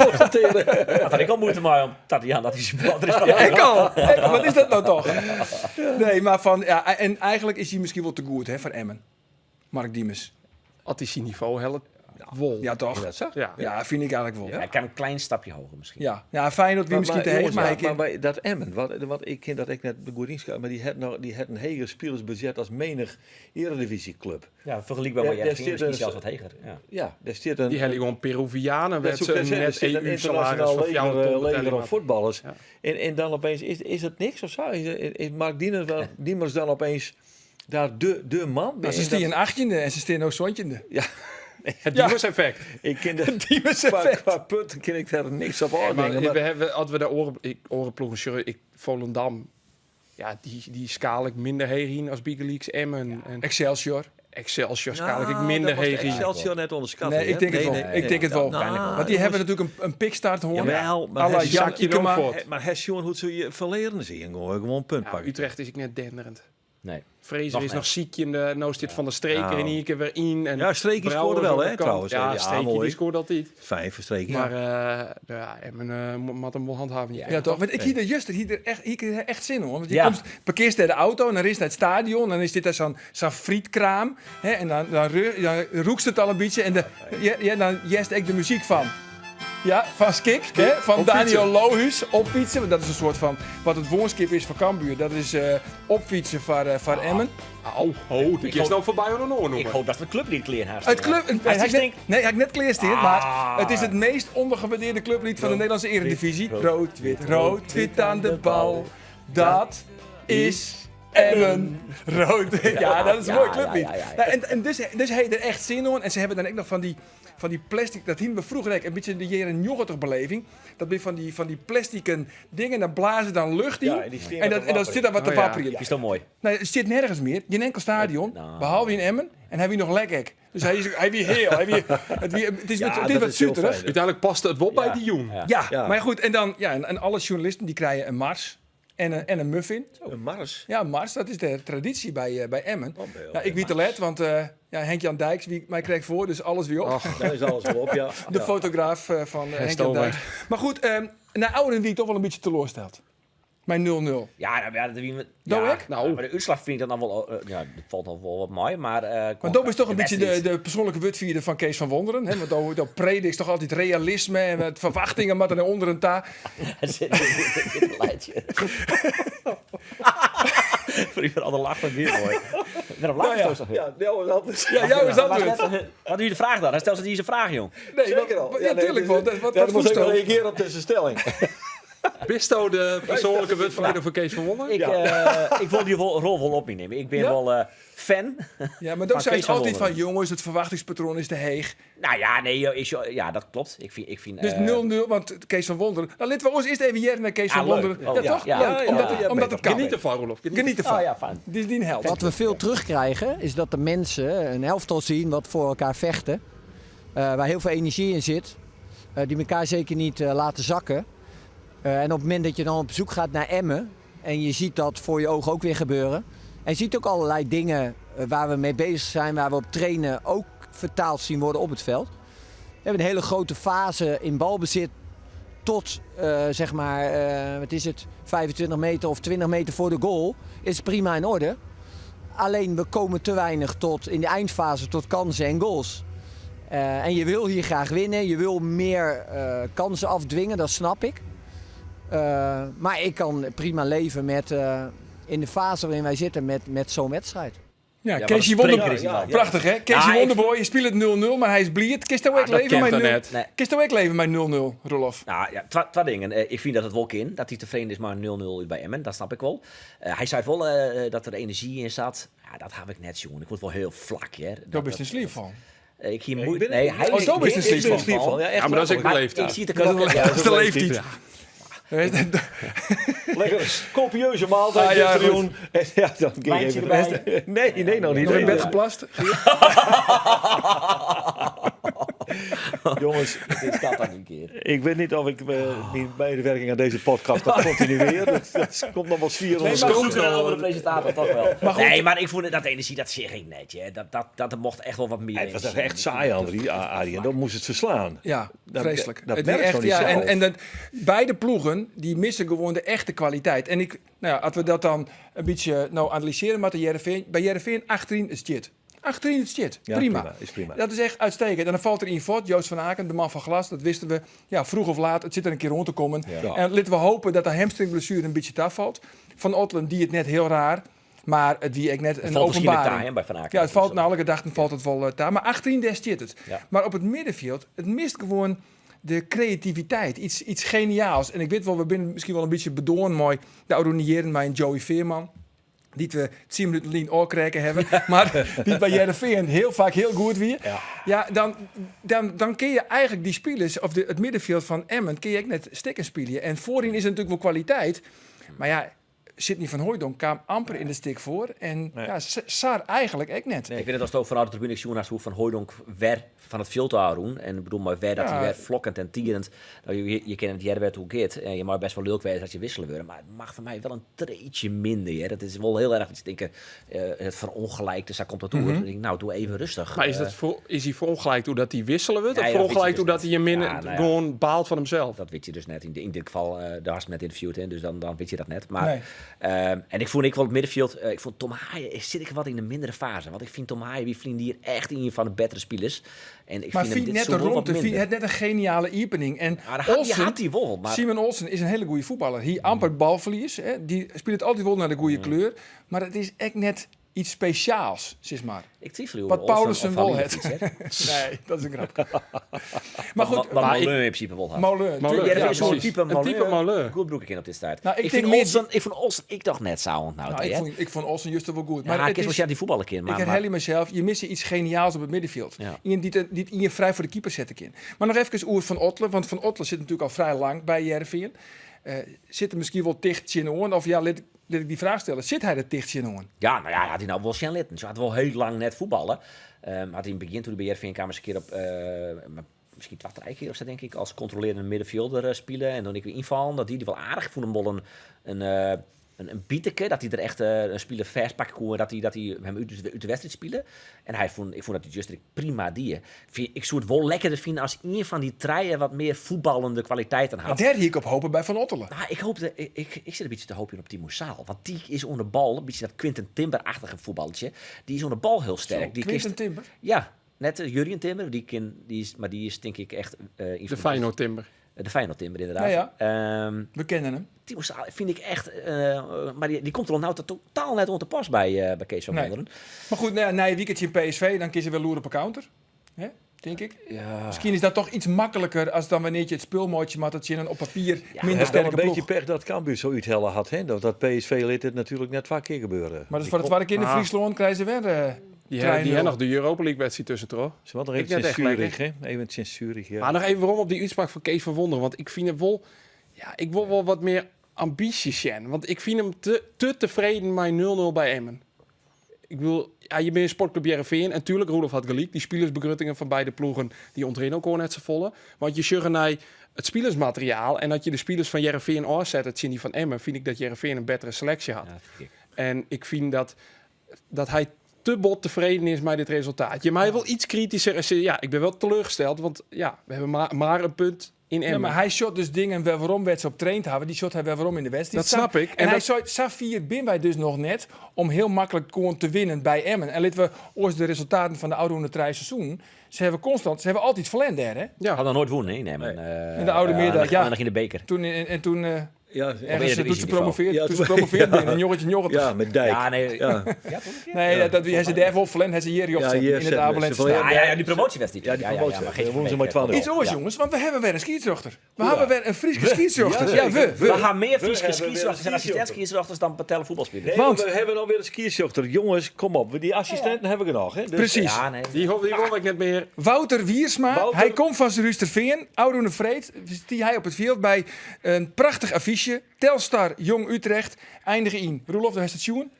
Constateren. Dat had ik al moeite maar om Tatiana dat hij supporter is. Ja, ik al. Ik al. Wat is dat nou toch? Nee, maar van, ja, en eigenlijk is hij misschien wel te goed, hè, van Emmen. Mark Diemers. Had hij zijn niveau helft wol. Ja, toch? Dat zag. Ja. Ja, vind ik eigenlijk wel. Ja, hij kan een klein stapje hoger misschien. Ja, ja Feyenoord wie misschien te heet, jongens, maar hij ja, kan- maar bij dat Emmen, wat ik ken dat ik net goed inschatten, maar die had nou, die had een heger spelersbudget als menig eredivisieclub. Ja, vergelijkbaar Ja, met daar Heerenveen, zit misschien een- zelfs wat heger. Ja. Ja, daar zit een, Die hebben gewoon Peruvianen dat werd zoekt ze een net zit een EU-salaris internationaal van jouw leger, ton leger betalen. aan voetballers. Ja. En dan opeens, is het niks of zo? Is Mark Diemers dan, Diemers dan opeens daar de man? Maar ze En staan dat- een achttiende en ze staan ook zontjende. Ja, Het Ja. Diemers effect. ik ken de, Diemers qua, effect. qua punten ken ik daar niks op Maar aandenken. Maar, we hebben, als we de oren, ik, orenploegen, sorry, ik, Volendam, ja, die schaal ik minder heen als Big Leagues Emmen. En Excelsior. Excelsior schaal ik Nou, minder dat was de heen. Excelsior net onderschat. Nee, ik denk het wel. Ik denk het wel. Nou, Want die hebben natuurlijk een pickstart hoor. Jawel, maar À la hij Jan zak je Ikema. dan voort. Maar Hession, hoe ze je verleren ze gewoon punt Ja, pakken. Utrecht is ik net denderend. Nee. Fraser Nog is net. nog ziek in de, nou zit Van de Streek er Nou. in één keer weer in. En Ja, Streek Brouwer scoorde is wel, op de hè, kant. trouwens. Ja, Ja, Streek mooi. die scoorde altijd. Fijn voor Streek. Maar ja, Emmen moet hem wel handhaven. Ja. Ja, toch? Want ik hier de juist, hier er echt, hier kreeg er echt zin hoor. Want je Ja. komt, parkeert daar de auto en dan is naar het stadion. En dan is dit daar zo'n frietkraam. Hè, en dan roekt het al een beetje. En de, ja, ja, dan jest ik de muziek van. Ja, van Skik, hè, van op Daniel fietsen. Lohues, op fietsen. Want dat is een soort van, wat het woonskip is van Cambuur. Dat is opfietsen van Emmen. Au, ho, die Ik is hoop- nou voorbij aan een oor Ik noemen. hoop dat we het clublied kleren haast. Het club, nee, Hij hij ik net, stinkt. nee, hij ik net kleersteer, maar het is het meest ondergewaardeerde clublied van de Nederlandse Eredivisie. rood, Rood, wit, rood, wit aan de bal. Dat is Emmen, rood. Ja, dat is een mooi clublied. Nou, en dus hij er echt zin in. En ze hebben dan ook nog van die plastic, dat hienen we vroeger ook, een beetje de jaren 90 beleving. Dat ben van die plastic dingen, dan blazen dan lucht in. Ja, en die staan en wat dat, te en dan zit daar wat te Oh, ja. wapperen. Is toch mooi? Nee, het zit nergens meer. Geen enkel stadion, Nou. behalve in Emmen. En hij wie nog lekker. Dus hij is hij wie heel. Hij wie, het, wie, het is, Ja, het is dat wat is heel zuterig. fijn. Uiteindelijk paste het wel bij die jong. Ja. Ja, Ja. maar goed. En dan, ja, en alle journalisten die krijgen een mars en een muffin. Een Mars. Ja, mars, dat is de traditie bij Emmen. Oh, bij- Ja, ik wie te let, want ja, Henk-Jan Dijks wie mij kreeg voor, dus alles weer op. Daar is alles wel op, ja. De Ja. fotograaf van Henk-Jan Stover. Dijks. Maar goed, na ouderen wie ik toch wel een beetje teleursteld. Mijn 0-0. Ja, nou, ja, dat wie Doe ja, ik? Nou, maar de uitslag vind ik dan wel... ja, dat valt nog wel wat mooi, maar... Maar dat is toch een beetje de, wedstrijd- de persoonlijke wutvierde van Kees van Wonderen. Hè? Want dat predikt toch altijd realisme en het verwachtingen, maar dan onder een ta. Het zit in het lijntje. Voor iemand ander lacht van weer mooi. Waarom lacht Nou ja. je zo? Ja, nou, dat is... Ja, jou is dat het. Wat doe je de vraag dan? Hij stelt ze die zijn vraag, jong. Nee, Zeker al. Ja, nee, tuurlijk dus- wel. Dat, wat, Ja, wat dan moest ik wel voest reageren op deze stelling. Bisto de persoonlijke wutverleden van Kees van Wonder? Ik wil die rol wel op me nemen. Ik ben Ja? wel fan. Ja, maar dan Van zei Kees het van altijd van Wonderen. jongens, het verwachtingspatroon is te heeg. Nou ja, nee, is, ja, dat klopt. Ik vind, Dus 0-0, want Kees van Wonderen. Nou, laten we ons eerst even jaren naar Kees Ja, van leuk. Wonderen. Oh, ja, ja. toch? Ja. Leuk, Ja, ja, omdat, ja, het, omdat het kan. Geniet ervan, Roelof. Geniet. Geniet ervan. Oh ja, fijn. Dit is die held. Wat we veel terugkrijgen is dat de mensen een elftal zien wat voor elkaar vechten. Waar heel veel energie in zit. Die elkaar zeker niet laten zakken. En op het moment dat je dan op zoek gaat naar Emmen. En je ziet dat voor je ogen ook weer gebeuren. En je ziet ook allerlei dingen waar we mee bezig zijn, waar we op trainen, ook vertaald zien worden op het veld. We hebben een hele grote fase in balbezit tot, zeg maar, wat is het, 25 meter of 20 meter voor de goal. Is prima in orde. Alleen we komen te weinig tot in de eindfase tot kansen en goals. En je wil hier graag winnen, je wil meer kansen afdwingen, dat snap ik. Maar ik kan prima leven met, in de fase waarin wij zitten met zo'n wedstrijd. Ja, Ja, Keesje wat een Wonder... spreker is die man. Prachtig, hè? Keesje Ja, ik- Wonderboy, je speelt het 0-0, maar hij is blierd. Kist ook dat leven kent met hij 0 net. Nee. Kist ook leven met 0-0, Roelof? Nou ja, twee dingen. Ik vind dat het wel kan, dat hij tevreden is maar 0-0 bij Emmen. Dat snap ik wel. Hij zei wel dat er energie in zat. Ja, dat heb ik net, jongen. Ik word wel heel vlak, hè. Daar ben je een sliep van. Ik hier Ik moeite. ben- Nee, hij Oh, zo is de Ik ben er sliep sliep van. Ja, echt Ja, maar dat is ook letterlijk. de leeftijd. Ik zie het de klok. Dat is de leeftijd. Ja. Lekker copieuze maaltijd, Ah, ja, gisteren, En ja, dan kun je Wijntje even... erbij. Nee, nee, nog niet. Nog in Nee, bed geplast? Jongens, Dit staat dan een keer. ik weet niet of ik mijn medewerking aan deze podcast nog continueer. Dat komt nog wel zwier onder Nee, de maar kont. goed, Een andere presentator toch wel. Maar goed. Nee, maar ik vond het, dat energie, dat zeg ik net. Hè. Dat mocht echt wel wat meer. Het was energie. echt saai, Andrie, Arie. En dat moest het verslaan. Ja, vreselijk. Dat Het merkt echt, zo niet ja, zelf. en dat, beide ploegen die missen gewoon de echte kwaliteit. En ik, nou ja, als we dat dan een beetje nou analyseren, maar de Heerenveen, bij Heerenveen achterin is shit. Achterin is shit. Ja, prima. prima, is prima. Dat is echt uitstekend. En dan valt er in voort, Joost van Aken, de man van glas, dat wisten we. Ja, vroeg of laat, het zit er een keer rond te komen. Ja. En laten we hopen dat de hamstringblessure een beetje afvalt. Van Ottelen die het net heel raar, maar het wie ik net een valt misschien openbaring. taai, hè, bij Van Aken. Ja, het valt naar alle gedachten valt het wel daar. Maar achterin daar zit het. Ja. Maar op het middenveld, het mist gewoon de creativiteit. Iets geniaals. En ik weet wel, we zijn misschien wel een beetje bedoorn mooi. De oudoniëren maar een Joey Veerman. Die we 10 minuten lien oorkrijgen hebben. Maar die bij Heerenveen heel vaak heel goed weer. Ja, dan kun je eigenlijk die spelers, of het middenveld van Emmen, kun je ook net stikken spelen. En voorin is er natuurlijk wel kwaliteit. Maar ja, Sidney van Hooijdonk kwam amper in de stik voor. En ja, Sar eigenlijk ook net. Ik vind het als het ook vanuit de tribune, ik zie hoe Van Hooijdonk weer van het veld houden. En ik bedoel, maar weer dat hij weer vlokkend en tierend. Nou, je kent het Jerwet hoe het. En je mag best wel leuk wezen dat je wisselen wil. Maar het mag voor mij wel een treetje minder. Hè. Dat is wel heel erg dat je denkt, het verongelijkte, daar komt dat toe. Dan denk ik, nou, doe even rustig. Maar is, dat voor, is hij verongelijkt hoe dat hij wisselen wordt? Ja, of ja, dat weet je verongelijkt dus hoe dat hij je net. min Ja, nou ja. gewoon baalt van hemzelf? Dat weet je dus net. In dit geval, daar is het net interviewd, hè, dus dan weet je dat net. Maar, Nee. en ik vond ik wel het middenveld, ik vond Tom Haaien, zit ik wat in de mindere fase. Want ik vind Tom Haaien, wie vriend hier echt een van de betere spelers. En ik Maar vind hem vind dit net de zo wel wat rondte, vind minder. het net een geniale opening. En Ja, dat had, die Olsen, had hij wel, maar Simon Olsen is een hele goede voetballer. Hij amper balverlies. Hè. Die speelt altijd wel naar de goede kleur. Maar het is echt net Iets spesjaals, sis mar. Ik twivelje Wat oer Olsen Paulissen of wol hat. Halilovic, hè. Nee, dat is in grapke. Maar goed, Wat Maleu in principe wol hat. Moulin. Moulin, tuurlijk, ja, ja, is zo'n precies. type Een type Maleu. Goed broek ik in op dit tijd. Nou, ik ik, denk vind meer- Olsen, ik vond Olsen, ik dacht net zo nou, Nou, ik, vond, ik vond Olsen juist wel goed. maar Maar ik het is is, wel die voetballen kind, ik maar, herhaal maar mezelf, je mist iets geniaals op het middenveld. Ja. Iemand die, die het in vrij voor de keeper zetten kan. Maar nog even oer van Ottelen, want Van Ottelen zit natuurlijk al vrij lang bij Heerenveen. Zit er misschien wel ticht in oren? Of ja, laat ik die vraag stellen. Zit hij er ticht in oren? ja, nou ja, had hij nou wel zijn litten. Ze had wel heel lang net voetballen. Had hij in het begin toen hij bij Heerenveen kwam eens een keer op, maar misschien 12 keer of zo denk ik, als controlerende middenvelder spelen en dan ik weer invallen. Dat die die wel aardig vond hem wel een bieteke, dat hij er echt een speler vers pakken kon en dat hij hem uit de wedstrijd spelen. En ik vond dat hij just prima die. Ik zou het wel lekkerder vinden als een van die treien wat meer voetballende kwaliteiten Maar had. daar hier ik op hopen bij Van Ottelen. Nou, ik hoop dat, ik zit een beetje te hopen op Timo Saal. Want die is onder de bal, een beetje dat Quinten Timber-achtige voetballetje. Die is onder de bal heel sterk. Zo, die Quinten kist- Timber? Ja, net Jurjen Timber. Die is, maar die is denk ik echt... een De van Feyenoord Timber. De Feyenoord Timber, inderdaad. Ja, We kennen hem. Timo Saal vind ik echt... maar die komt er al nou totaal net onder pas bij Kees van Nee. Wonderen. Maar goed, nou ja, na je weekendje in PSV, dan kies je wel loer op een counter. Hè? Denk ik. Ja. Misschien is dat toch iets makkelijker als dan wanneer je het speelmootje maakt dat je een op papier Ja, minder Het is wel sterke een beetje ploeg. pech dat Cambuur zo uithellen had. Hè? Dat PSV liet het natuurlijk net vaak keer gebeuren. Maar dat is voor het tweede keer in Ah. Friesland krijgen ze weer Die 3-0. hebben nog de Europa League wedstrijd tussen, toch? Ze hadden nog Ik even net in echt Zurich, hè? Even in Zurich, ja. Maar nog even waarom op die uitspraak van Kees van Wonderen. Want ik vind hem wel... Ja, ik wil wel wat meer ambitie, Sjen. Want ik vind hem te tevreden met 0-0 bij Emmen. Ik bedoel, ja, je bent een sportclub Heerenveen. En tuurlijk, Roelof had gelijk. Die spelersbegruttingen van beide ploegen, die ontrennen ook gewoon net z'n volle. Want je zegt naar het spelersmateriaal. En dat je de spelers van Heerenveen afzet, het zien die van Emmen, vind ik dat Heerenveen een betere selectie had. Ja, vind ik. En ik vind dat hij te bot tevreden is met dit resultaat. Je mij wel iets kritischer. En zei, ja, ik ben wel teleurgesteld, want ja, we hebben maar een punt in Ja, Emmen. maar hij shot dus dingen waar waarom werd ze op traint hebben. Die shot hij waar waarom in de wedstrijd. Dat snap ik. En, En hij dat- zei, Safir bin wij dus nog net om heel makkelijk gewoon te winnen bij Emmen. En laten we ooit de resultaten van de oude drie seizoen. Ze hebben constant, ze hebben altijd verlend daar, hè? Ja. Had nog nooit wonnen, hè? Nee, maar, In de oude meerderheid, ja. En nog in de beker. Toen en toen Ja, ergens Eredivisie toen ze niveau. promoveerd, Ja, toen ze toen- promoveerd ja. binnen, een jongetje, jongetje. ja, met Dijk. Ja, nee. Ja. Ja, toch? Nee, dat, hij ze daarvoor verlend, hij ze hier Ja, opzet hier in het zetten. Abelense Ze verleden- Ja, ja, ja, die promotiewedstrijd. Ja, die promotie. maar geen Wonnen ze maar 12. Iets oors, Ja. jongens, want we hebben weer een scheidsrechter. We hebben weer een Friese scheidsrechter. Ja, we. We gaan meer Friese hebben weer een scheidsrechters en assistent-scheidsrechters dan patellen voetbalspelers. Nee, Want- we hebben alweer een skierzochter. Jongens, kom op. Die assistenten hebben we nog. Hè? Dus, Precies. Ja, nee. Die won ik net meer. Wouter Wiersma, Wouter- hij komt van Rusterveen. Oude Vreed, die hij op het veld bij een prachtig affiche. Telstar, Jong Utrecht, eindigen in. Roelof, daar is het sjoen.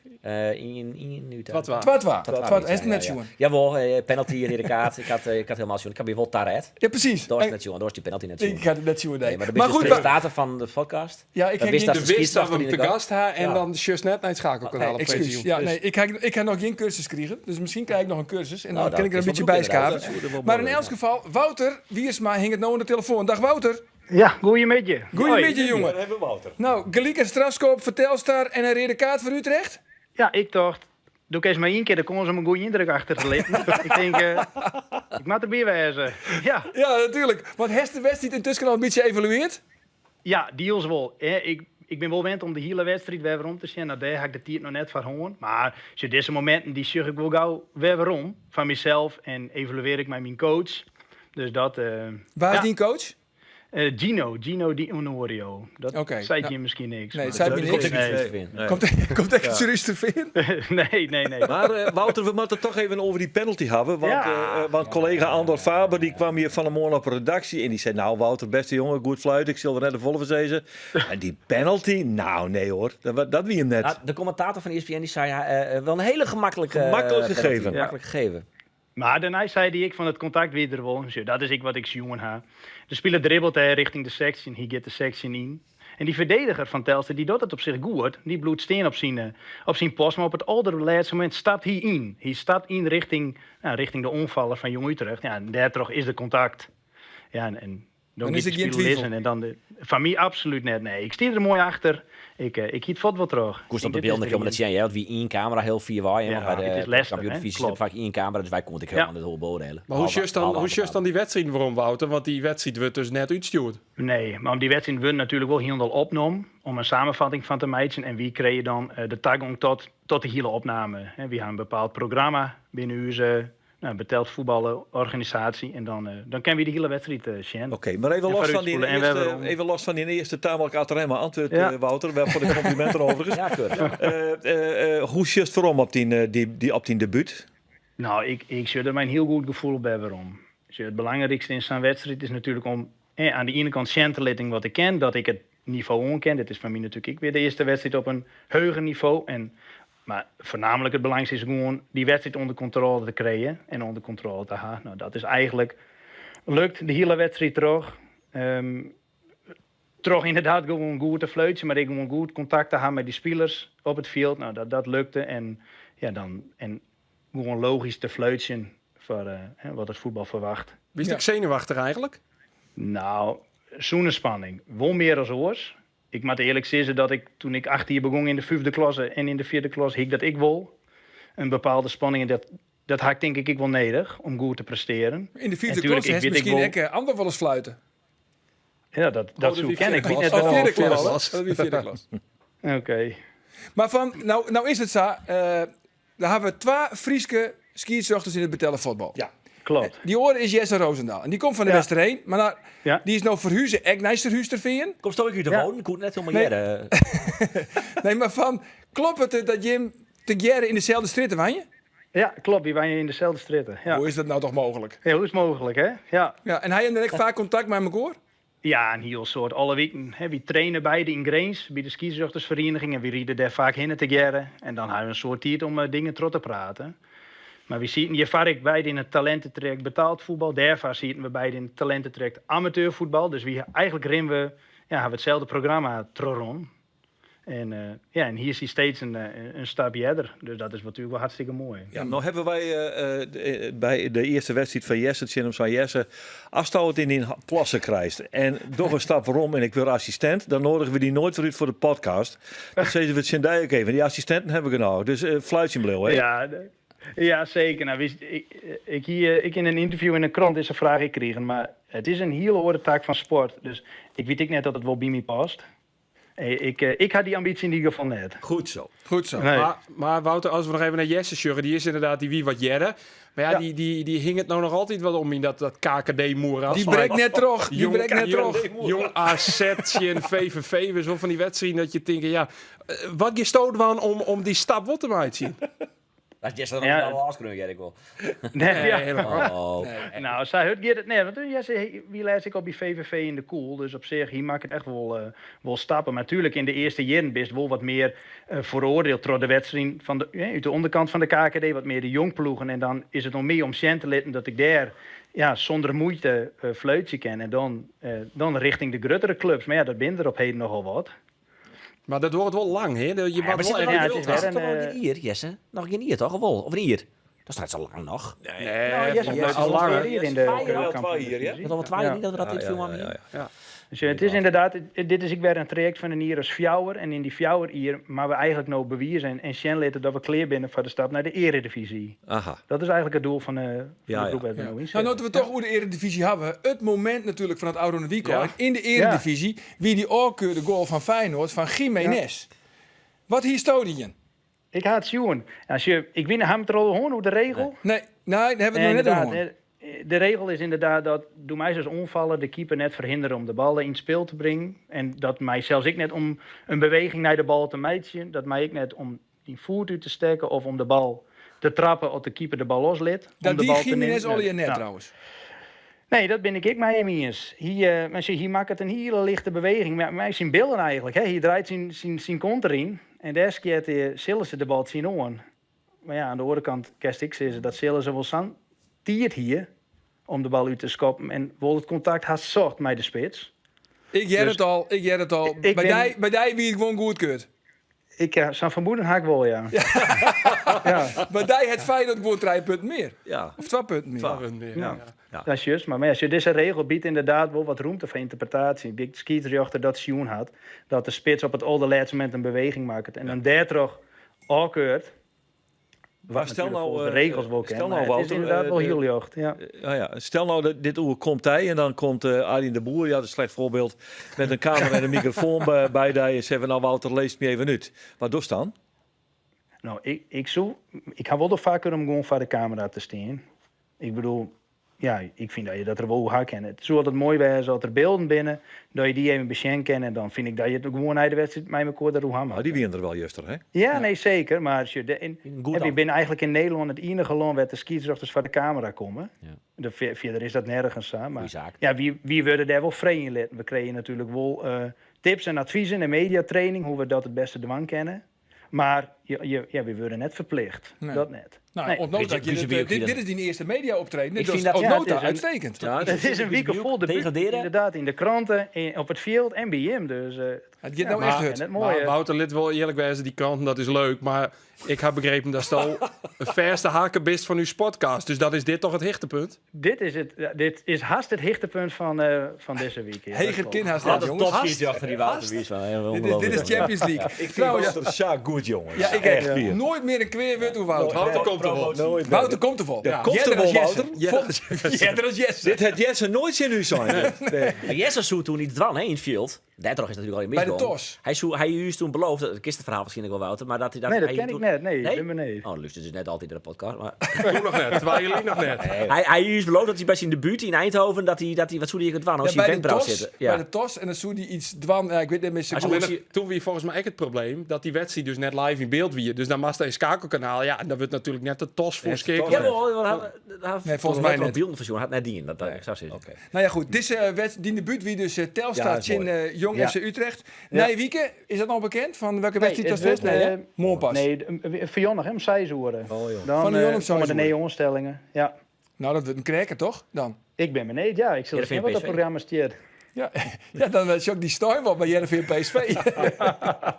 In Utrecht. Wat waar. Twatwa. Twatwa, Twatwa, hij is het net ja, ja. sjoen. Jawel, penalty, rode kaart. Ik had helemaal sjoen. Ik had weer wel taret. Ja, precies. Daar is En- net sjoen, daar is die penalty net sjoen. Ik had het net sjoen, nee. Nee, maar de Maar goed, wa- presentator van de podcast. Ja, ik Dat heb wist niet dat De de wist dat we scheidsrechter hem in te de gast hebben en Ja. dan just net naar het schakelkanaal Nee, op excuus. Facebook. Ja, nee, ik heb nog geen cursus gekregen. Dus misschien krijg ik nog een cursus. En dan Nou, kan ik er een dat is beetje wel bij inderdaad. schaven. Dat is wel Maar in mooi, elk geval, Wouter Wiersma hing het nou aan de telefoon. Dag Wouter. Ja, goeiemiddag. Goeiemiddag, jongen. Daar hebben we Wouter. Nou, gelijk en strafscoop voor Telstar en een rode kaart voor Utrecht. Ja, ik dacht, doe ik eens maar één keer, dan komen ze een goede indruk achter te liggen. Ik denk, ik moet erbij wezen. Ja, Ja, natuurlijk. Want heeft de wedstrijd intussen al een beetje evalueerd? ja deals wel. Hè. Ik ben wel wend om de hele wedstrijd weer om te zien. Nou, daar heb ik de tijd nog net van hoorn. Maar zo deze momenten, die zorg ik wel gauw weer om van mezelf en evalueer ik met mijn coach. Dus dat... Waar is ja. die coach? Gino Di Honorio. Dat Oké, zei nou, je misschien niks. nee, maar- het zei me niks. Nee. Nee. Komt, komt echt serieus te vinden? nee, nee, nee. Maar Wouter, we moeten het toch even over die penalty hebben. Want, Ja. want collega Andor Faber die kwam hier van de morgen op de redactie. En die zei, nou Wouter, beste jongen, goed fluit. Ik zal er net de volle verzezen. En die penalty, nou nee hoor. Dat wie hem net. Nou, de commentator van ESPN die zei ja, wel een hele gemakkelijke Gemakkelijk penalty. gegeven. Ja. Makkelijk gegeven. Maar daarna zei hij ik van het contact weer er wel. Zo, dat is ik wat ik jongen ha. De speler dribbelt hij richting de section. Hij get de section in. En die verdediger van Telstar, die doet het op zich goed. Die bloedt steen op zijn post. Maar op het allerlaatste moment stapt hij in. Hij stapt in richting, nou, richting de onvaller van Jong Utrecht. Ja, en daar toch is de contact. Ja, en Dan Dan is giet der de gjin spiler twivel. lizzen en dan de, foar my absolút net. Nee, ik stie der moai achter. Ik, eh, ik hie it fuort wol troch. Koest op Ik de denk, dit beelden is komen der dat zien, ja, want wie één camera heel vier waai, Ja, want bij het de is lastig, hè? kampioen-divisie Klopt. vaak één camera, dus wij konden ik helemaal Ja. net hoe beoordelen. Maar hoe just dan, hoe just dan die wedstrijd waarom, Wouter? Want die wedstrijd wordt dus net uitstuurd. Nee, maar om die wedstrijd wordt natuurlijk wel heel opgenomen om een samenvatting van te maken. En wie kreeg je dan eh, de toegang tot, tot de hele opname? Hè, wie hebben een bepaald programma binnen onze nou, beteld voetballenorganisatie. En dan, eh, dan kennen we de hele wedstrijd eh zien. Oké, maar even En los, van die vooruitspoelen en we eerste, hebben even los van die eerste tamelijk ad rem antwoord, Ja. eh, Wouter. Wel voor de complimenten overigens. Ja, keurig. Eh, eh, eh, hoe just waarom op die, eh, die, die, op die debuut? Nou, ik, ik zit er mijn heel goed gevoel bij waarom. Dus het belangrijkste in zo'n wedstrijd is natuurlijk om eh, aan de ene kant zien te laten wat ik ken, dat ik het niveau onken. Dit is voor mij natuurlijk ik weer de eerste wedstrijd op een hoger niveau. En, maar voornamelijk het belangrijkste is gewoon die wedstrijd onder controle te krijgen en onder controle te houden. Nou, dat is eigenlijk lukt de hele wedstrijd terug. Ehm terug inderdaad gewoon goed te fluiten, maar ik gewoon goed contact te hebben met die spelers op het veld. Nou, dat, dat lukte. En ja, dan en gewoon logisch te fluiten voor eh, hè, wat het voetbal verwacht. Wie is Ja. ik zenuwachtig eigenlijk? Nou, zo'n spanning. Wel meer als oors. Ik moet eerlijk zeggen dat ik toen ik achter hier begon in de vijfde klasse en in de vierde klasse, hiek dat ik wel een bepaalde spanning. En dat, dat had ik denk ik ik wel nodig om goed te presteren. In de vierde En tuurlijk, klasse ik heeft weet ik misschien wel- ook eh, ander wel eens fluiten. Ja, dat, dat Oh, zo die ken ik. vierde Weet net klas. Oh, wel. vierde vierde klas. klas. Dat is vierde klas. Oké. Maar van, nou, nou is het zo, eh daar hebben we twee Frieske skierzochters in het betellen voetbal. Ja. Klopt. Die oren is Jesse Roosendaal. En die komt van de Ja. Westerheen. Maar nou, Ja. die is nou verhuizen. Ek Nijsterhuisterveen. Kom toch ik u te Ja. wonen? Ik kon net helemaal Nee. jaren. Nee, maar van, klopt het eh, dat Jim te jaren in dezelfde stritten je? Ja, klopt. Die waren in dezelfde stritten. Ja. Hoe is dat nou toch mogelijk? Ja, hoe is het mogelijk, hè? Ja. Ja, en hij en ik vaak contact met elkaar. Ja, een heel soort. Alle weken. Hè, we trainen beide in Grains, bij de skizuchtersvereniging. En we rieden daar vaak heen te jaren. En dan hebben we een soort tijd om eh, dingen terug te praten. Maar we zien hier vaak beide in het talententraject betaald voetbal. Daarvoor zitten we beide in het talententraject amateurvoetbal. Dus we, eigenlijk rennen we, ja, hebben we hetzelfde programma Troron. En, eh, ja, en hier zie je steeds een, eh, een stap verder. Dus dat is natuurlijk wel hartstikke mooi. Ja, nou hebben wij eh, eh, de- eh, bij de eerste wedstrijd van Jesse, het zin om van Jesse, als het in die plassen krijgt en nog een stap waarom en ik wil assistent, dan nodigen we die nooit weer uit voor de podcast. Dan zeggen we het Zendijk ook even. Die assistenten hebben we nou. Dus eh fluitje blauw, hè? Ja, ja zeker. Nou, wist, ik, ik, hier, ik in een interview in een krant is een vraag gekregen, maar het is een hele andere taak van sport. Dus ik weet ik net dat het wel bij mij past. Eh, Ik, eh, ik had die ambitie in ieder geval net. Goed zo. Goed zo. Nee. Maar, maar Wouter, als we nog even naar Jesse sjurren, die is inderdaad die wie wat jerre. Maar ja, Ja. Die, die, die hing het nou nog altijd wel om in dat, dat KKD-moeras. Die breekt net terug. Die Jong, breekt net jong, terug. jong AZ en VVV, weer zo van die wedstrijden dat je denkt, ja, eh, wat gestoot van om, om die stap wat te maken zien? Dat is Jesse dan Ja. nog wel afskrunnen, jij ik wel. Nee, ja. helemaal. Oh. Nou, zij het gaat het nee, want Jesse, wie lees ik op die VVV in de koel, dus op zich, hier maakt het echt wel, eh, wel stappen. Maar natuurlijk, in de eerste jaren best wel wat meer eh, veroordeeld door de wedstrijd van de, eh, uit de onderkant van de KKD, wat meer de jongploegen. En dan is het nog meer om cent te litten dat ik daar ja, zonder moeite eh fluitje ken. En dan, eh, dan richting de gruttere clubs. Maar ja, dat bent er op heden nogal wat. Maar dat wordt wel lang, hè? Je Ja, mag maar wel zit er echt nog ja, niet- het is zit weer er een, nog eh, geen hier, Jesse? Nog geen hier, toch? Of wel? Of een hier? Dat is net zo lang nog. Nee, Nou, Jesse volgens mij blijft al al langer. hier in de Ja, keukenkampioen. twee hier, ja? Dat is al wat twee Ja. niet dat we dat interview ja, hadden ja, hier. ja. Dus eh, het is inderdaad, het- dit is ik weer een traject van een hier als fjouwer. En in die fjouwer hier, maar we eigenlijk nou bewijzen en en litten dat we kleer binnen voor de stap naar de eredivisie. Aha. Dat is eigenlijk het doel van, eh van Ja, de ja. groep waar we nou in Nou, zitten. nou dat we toch hoe de Eredivisie hebben. Het moment natuurlijk van het oude weekend. Ja. In de Eredivisie, wie die oorkeurde goal van Feyenoord van Jiménez. Wat hier stodiën? Ik haat Sjoen. Als je, ik weet hem er al hoorn hoe de regel. Nee, nee, daar hebben we het Nee, nog net inderdaad, over. hè, De regel is inderdaad dat doe mij zoals onvallen de keeper net verhinderen om de ballen in het spel te brengen. En dat mij zelfs ik net om een beweging naar de bal te meidje. Dat mij ik net om die voet uit te steken of om de bal te trappen of de keeper de bal loslit. om Dat de die bal te Jiménez nemen. al je net Nou, trouwens. Nee, dat ben ik ik mij hem eens. Hier, eh, maar zie, hier maakt het een hele lichte beweging. Maar mij zien beelden eigenlijk. Hè. Hier draait zijn, zijn, zijn kont erin. En daar keert uh, Sillissen de bal zien oren. Maar ja, aan de andere kant, kerst ik ze dat Sillissen wel san tiert hier om de bal uit te schoppen. En wil het contact haast zocht met de spits. Ik jij Dus- het al, ik jij het al. Ik bij ben- die, bij die wie het gewoon goed keurt. Ik, ja, sa'n fermoeden ha ik wol, ja. ja. Mar dy hat Feyenoord gewoan trije punten mear. Ja. Of twa punten mear. Twa punten mear, ja. ja. Dat is juist, mar, mar ja, dizze regel biedt ynderdaad wol wat rûmte foar ynterpretaasje. De skiedsrjochter dat sjoen hat, dat de spits op it alderlêste momint in beweging makket en dan dêrtroch ôfkeurt. Maar stel nou, de regels wol stel ken, nou, mar it is Wouter, ynderdaad wol hiel ljocht. Ja. Ja, ja. Stel nou dat dit oerkomt dy en dan komt Arjen de Boer, ja, dat is een slecht voorbeeld, met een camera en een microfoon by dy en zegt, nou Wouter, lees my even út. Wat dochst dan? No, ik, ik soe, ik ha wol de foarkar om gewoan foar de kamera te stean. Ik bedoel, ja, ik fyn dat je dat der wol oer ha kinne. It soe altyd moai wêze as der bylden binne, dat je dy even besjen kinne. En dan fyn ik dat je it gewoan nei de wedstriid mei mekoar deroer ha moatte. Mar dy wiene der wel juster, hè? Ja, nee, seker. Mar sjoch, de, in, wy binne eigentlik yn Nederlân it iennige lân wêr't de skiedsrjochters foar de kamera komme. De, fierder is dat nergens sa. Mar ja, wy, wy wurde dêr wol frij yn litten. We krije natuerlik wol tips en advizen en mediatraining hoe we dat it bêste dwaan kinne. Mar je, je, ja, wy wurde net ferplicht. Nee. Dat net. Nou, Nee. oant no ta, dit, dit is dyn earste media optreden. Ik Dus fyn dat- oant Ja, no it ta is in- uitstekend. Ja, Het is in wike fol debút, Degraderen. ynderdaad, yn de krante, in, op it fjild en by jim. Dus, Het giet ja, no echt maar- hurd. En it Maar moaie. Wouter, lit wol earlik wêze, dy kranten, dat is leuk. Mar ik ha begrepen datsto in fêste harker bist fan ús podcast. Dus dat is dit toch it hichtepunt? Dit is, it, dit is hast it hichtepunt fan, fan dizze wike. Ja, dat Heger klopt. kin hast Wat net, een jongens. topskiedsrjochter die Wouter Wiersma. Ja, Dit is Champions League. Ik vind Trouwens, Wouter zo goed, jongens. ja, ik Echt heb wier. nooit meer in kwea wurd oer Wouter. Wouter komt der wol. Nooit meer. Wouter komt der wol. Ja, komt der Earder as wol, Jesse. Wouter. Earder as Jesse. Dit hat Jesse noait tsjin ús sein. Nee. Maar Jesse soe toen iets dwaan, hè, yn it fjild. Dêrtroch is natuerlik al By de misgong. tos. Hy soe, hy is toen beloofd, dat kinst it ferhaal wierskynlik wol, Wouter, mar dat, dat Nee, dat hy ken ik toen- net. Nee, bin benijd. Oh, lústerst dus net altyd nei de podcast. Mar Toen noch net, twa jier lyn noch net. hy, hy is beloofd dat hy by syn debút yn Eindhoven, dat hy, dat hy, wat soe hy ek dwaan? Ja, Als syn by de wenkbrauw tos, sitte. Ja. by de tos en dan soe dy iets dwaan. Ja, ik wit net mear sa Hy goed. soe- Allinnich, toen wie folgens my ek it probleem dat dy wedstriid dus net live yn byld wie. Dus dan moatst nei in skakelkanaal. Ja, en dan wurdt natuerlik net de tos foar skeakele. Ja, wel, want hy, hy, Nee, folgens my net. Bylden fan hat net dien. Dat, dat, sa sizze. Nou ja, goed. Dizze wedstriid, dyn debút wie dus Telstar Ja, is tsjin moai. Jong Ja. FC Utrecht. Nije wike, is dat al bekend? Fan welke Nee, wedstriid it dat is? wurdt, Nee, hè? Moarn pas. Nee, fan 'e jûn, hè, om seis oere. Oh, joh. Dan Fan 'e jûn om komme seis de oere. nije oanstellingen. Ja. Nou, dat wurdt in kreaker, toch? Dan. Ik bin benijd, ja. Ik sil Hearrenfean sjen wat op PSV. programma stiet. Ja, ja dan sjoch ik dy snein wol by Hearrenfean PSV.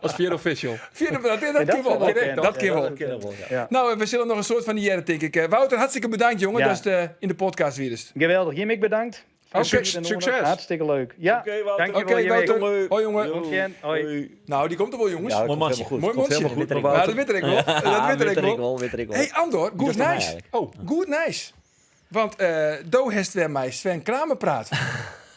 As fjirde official. Fjirde, dat, dat dat kin wol. zal wel Dat, kennen. dat kin Ja, wol. dat Kin wol, ja. Ja. Nou, we zullen nog een soort fan dy hearre, tink ik. Wouter, hartstikke bedankt, jongen, Ja. datst yn de podcast wiest. Geweldich. Jim, ek bedankt. Oké, Sukses. Hartstikke leuk. Ja, Oké, Wouter. dankjewel, Oké, Jim. Wouter. Hoi, jongen. Tot ziens. Hoi. Nou, die komt der wol, jongens. Ja, dat Moai komt mantsje. helemaal goed. Moai Komt mantsje. helemaal goed. Wit Maar Ja, Wouter, dat wit ik wol. Dat wit ik ik wol. wol, wit ik wol. Hey Andor, goed Dat is toch nijs. eigenlijk. Oh, goed nijs. Want do hast wer mei Sven Kramer praat.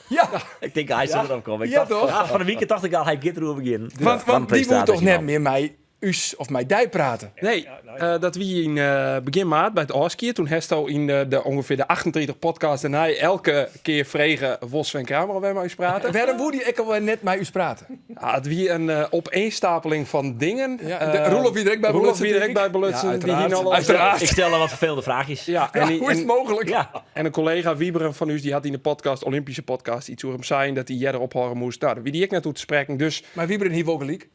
Ja, Ik tink, hy sil derop komme. Ik Ja, dacht, toch? Ah, fan 'e wike tocht ik al, hy giet deroer begjinnen. want, Wat want in dy woe toch presentaasje, net man. mear mei ús of mei dy prate? Nee, dat wie yn begjin maart by it ôfskie. Toen hasto yn de ûngefear de 38 podcast dêrnei elke kear frege wol Sven Kramer al wer mei ús prate. Wêrom woe dy ek alwer net mei ús prate? Ja, it wie in opeenstapeling fan dingen. Ja, de, Roelof wie der ek by Roelof belutsen, wie der tink ek by ik. belutsen. Ja, Die hie uiteraard. al Uiteraard. Ik stelde wat ferfelende fraachjes. Ja, en, die- Hoe is it en, mooglik? Ja. en in kollega Wieberen fan ús die hat yn de podcast, Olympische podcast, iets oer him sein dat hy earder ophâlde moast. Nou, dêr wie dy ek net oer te sprekken. Dus Mar Wieberen hie wol gelyk.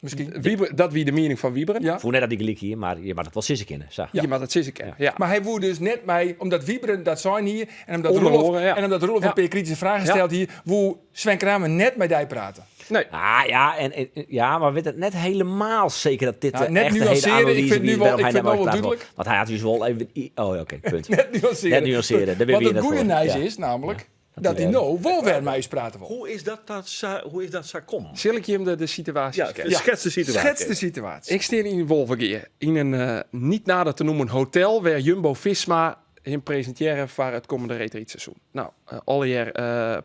Miskien. Wieber, dat wie de miening fan Wieberen. Ja. Ik fûn net dat hy gelyk hie, mar je moatte it wol sizze kinne. Sa. Je moatte it sizze kinne. Ja. Mar hy woe dus net mei, omdat Wieberen dat sein hie en omdat Onder Roelof, oare, ja. en omdat Roelof Ja. in pear krityske fragen Ja. steld hie, woe Sven Kramer net mei dy prate. Nee. Ah, ja, en, en, ja, mar wit it net hielendal seker dat dit Nou, de net echte hele nuanseren, ik analyse fyn it wie nu wol, wêrom ik hy fyn it net no mei wol praat wol. dúdlik. Want hy hat dus wol even... Oh, oké, punt. Net nuanseren. Net nuanseren, dêr binne Want we it net goede foar. nijs Ja. is namelijk Ja, dat hy no wol wer mei ús prate wol. Hoe is dat, dat sa, hoe is dat sa kommen? Sil ik jim de situaasje Ja, sketse? skets de situaasje. Schets de situaasje. Ik stean yn Wolvegea yn in niet nader te noemen hotel wêr Jumbo-Visma him presintearre foar it kommende reedrydseizoen. Nou, allegear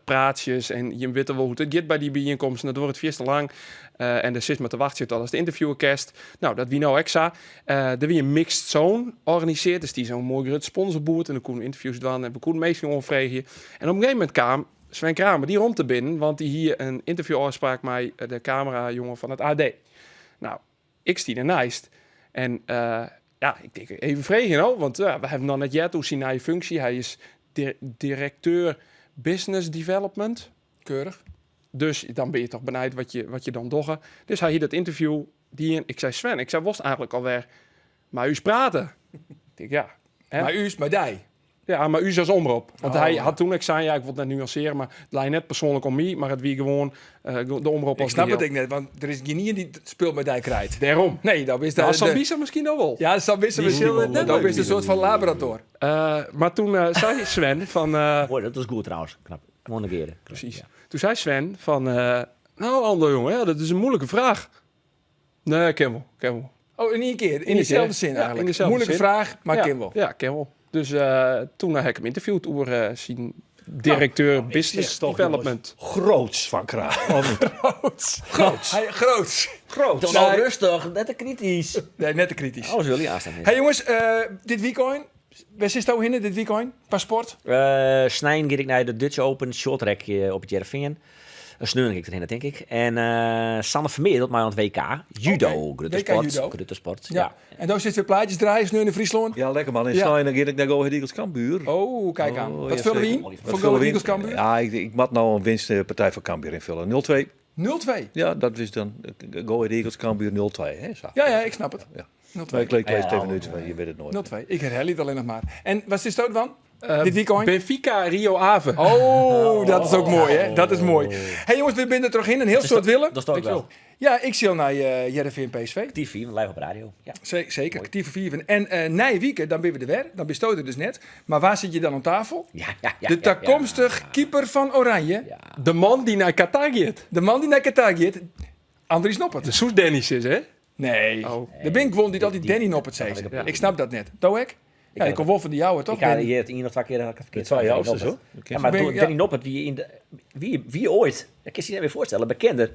praatsjes en jim witte wol hoe't it giet by dy byienkomsten. Dat duorret fierste lang en der sitst mar te wachtsjen tot ast ynterviewe kinst. Nou, dat wie no ek sa. Der wie in mixed zone organisearre. Der stie sa'n moai grut sponsorboerd en der koene ynterviews dwaan en we koene minsken oanfreegje. En op in gegeven momint kaam Sven Kramer dy romte binnen, want dy hie in ynterviewôfspraak mei de kamerajonge fan it AD. Nou, ik stie derneist en ja, ik tink even freegje no, want ja, we hawwe noch net heard oer syn nije funksje. Hy is direkteur Business Development. Keurich. Dus dan binne je toch benijd wat je dan dogge. Dus hy hie dat ynterview dien. Ik sei, Sven, ik sei, wolst eigentlik alwer mei ús prate? Ik tink, ja. Hè? Mei ús, mei dy. Ja, mar ús as omrop. Want Oh, hy ja. hat toen ek sein, ja, ik wol it net nuansearje, mar it lei net persoanlik om my, mar it wie gewoan eh, de omrop Ik as snap it gehiel. ek net, want der is gjinien dy't it spul mei dy krijt. Dêrom. Nee, dat is de, Nou, de- Sambissa miskien noch wol. Ja, Sambissa Die misschien sil it net Dat leuk is een soort van labrador. Eh, maar toen eh, zei Sven van... eh, Mooi, dat is goed trouwens. Knap. Gewoon negeren. Precies. Toen zei Sven van... eh, nou, Andor, jongen, ja, dat is een moeilijke vraag. Nee, ken wel, ken wel. Oh, in één keer. In één dezelfde keer. zin Ja, eigenlijk. in dezelfde Moeilijke zin. vraag, maar ja, ken wel. Ja, ken wel. Dus eh, toen heb ik hem interviewd over eh, zijn directeur business zeg toch, development. Groots van Kraal. Groots. Groots. Hij, groots. Groots. Dan al rustig, net te kritisch. Nee, net te kritisch. Alles wil je aanstaan. Hey jongens, eh, dit weekend. Waar zit nou hinnen dit weekend? Paspoort? Eh Snijn ga ik naar de Dutch Open short track eh, op het Heerenveen. Uh, Sneun ga ik erheen, denk ik. En eh Sanne Vermeer doet mij aan het WK. Judo, Oké, grote WK sport. judo. Grote sport, Ja. ja. En daar zit weer plaatjes draaien, nu in Friesland. Ja, lekker man. In Ja. Snijn dan ga ik naar Go Ahead Eagles Cambuur. Oh, kijk aan. Oh, Wat ja, vullen we zeker. in? Wat Voor Go vullen we Ahead in? Eagles Cambuur? Ja, ik moet nou een winstpartij voor Cambuur invullen. 0-2. 0-2. Ja, dat is dan eh, Go Ahead Eagles Cambuur 0-2. Hè, zo. Ja, ja, ik snap het. Ja. 0-2. Maar ik leek Ja, even ja, minuut, maar je weet het nooit. 0-2. Ik herhaal het alleen nog maar. En wat is het dan? Eh, Dit weekend? Benfica Rio Ave. Oh, dat is ook mooi, hè? Dat is mooi. Hey jongens, we zijn er terug in. Een heel soort willen. Dat is toch wel. Ja, ik zie al naar uh, Jereveen PSV. TV, live op radio. Ja. Zeker, kwartier voor vier. En eh na weekend, dan ben we er weer. Dan ben je er dus net. Maar waar zit je dan aan tafel? Ja, ja, ja, De ja, ja. toekomstig keeper van Oranje. Ja. De man die naar Qatar gaat. De man die naar Qatar gaat. Andries Noppert. De Soes Dennis is, hè? Nee. Oh. De ben ik gewoon die altijd Die- Danny Noppert zei. dat ze. had ik op- Ik snap dat net. Doek? Ja, ik kom wel van die jouwe, toch? Ik ga Danny? hier het één of twee keer had ik het verkeerd. Met twee Danny ouders, Noppert. hoor. Ja, maar Ben- door ja. Danny Noppert, wie, in de, wie, wie ooit, dat kan je je niet meer voorstellen, bekender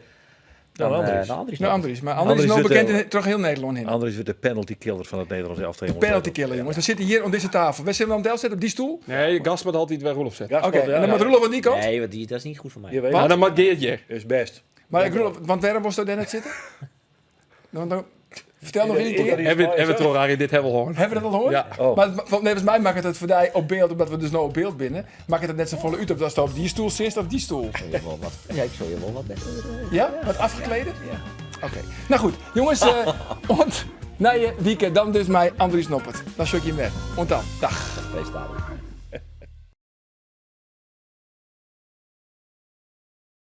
dan, Dan eh, Andries. dan Andries Nou, Noppert. Andries. Maar Andries is Andries nog doet, bekend eh, in terug heel Nederland heen. Andries wordt de penalty killer van het Nederlands elftal. De penalty killer, jongens. We zitten hier om deze tafel. We zitten aan Delft zitten op die stoel. Nee, Gast moet altijd weer Roelof zetten. Oké, en dan moet Roelof aan die kant. Nee, want die, dat is niet goed voor mij. Je weet Maar het. dan mag Geertje. Is best. Maar ik Roelof, want waarom was dat daar net zitten? Dan, dan, vertel nog één keer. Hebben we het toch, Arie, dit hebben we al gehoord. Hebben we dat al gehoord? Ja. Oh. Maar het- want volgens mij maakt het het voor die op beeld, omdat we dus nou op beeld binnen, maakt het het net zo volle uit of dat je op die stoel zit of die stoel. Ik zou je wel wat, ja, ik zou je wel wat beter. Ja? Wat afgekleden? Oké. Nou goed, jongens, eh ont na je weekend dan dus mij Andries Noppert. Dan zoek je hem weg. Ont dan. Dag. Presentatie.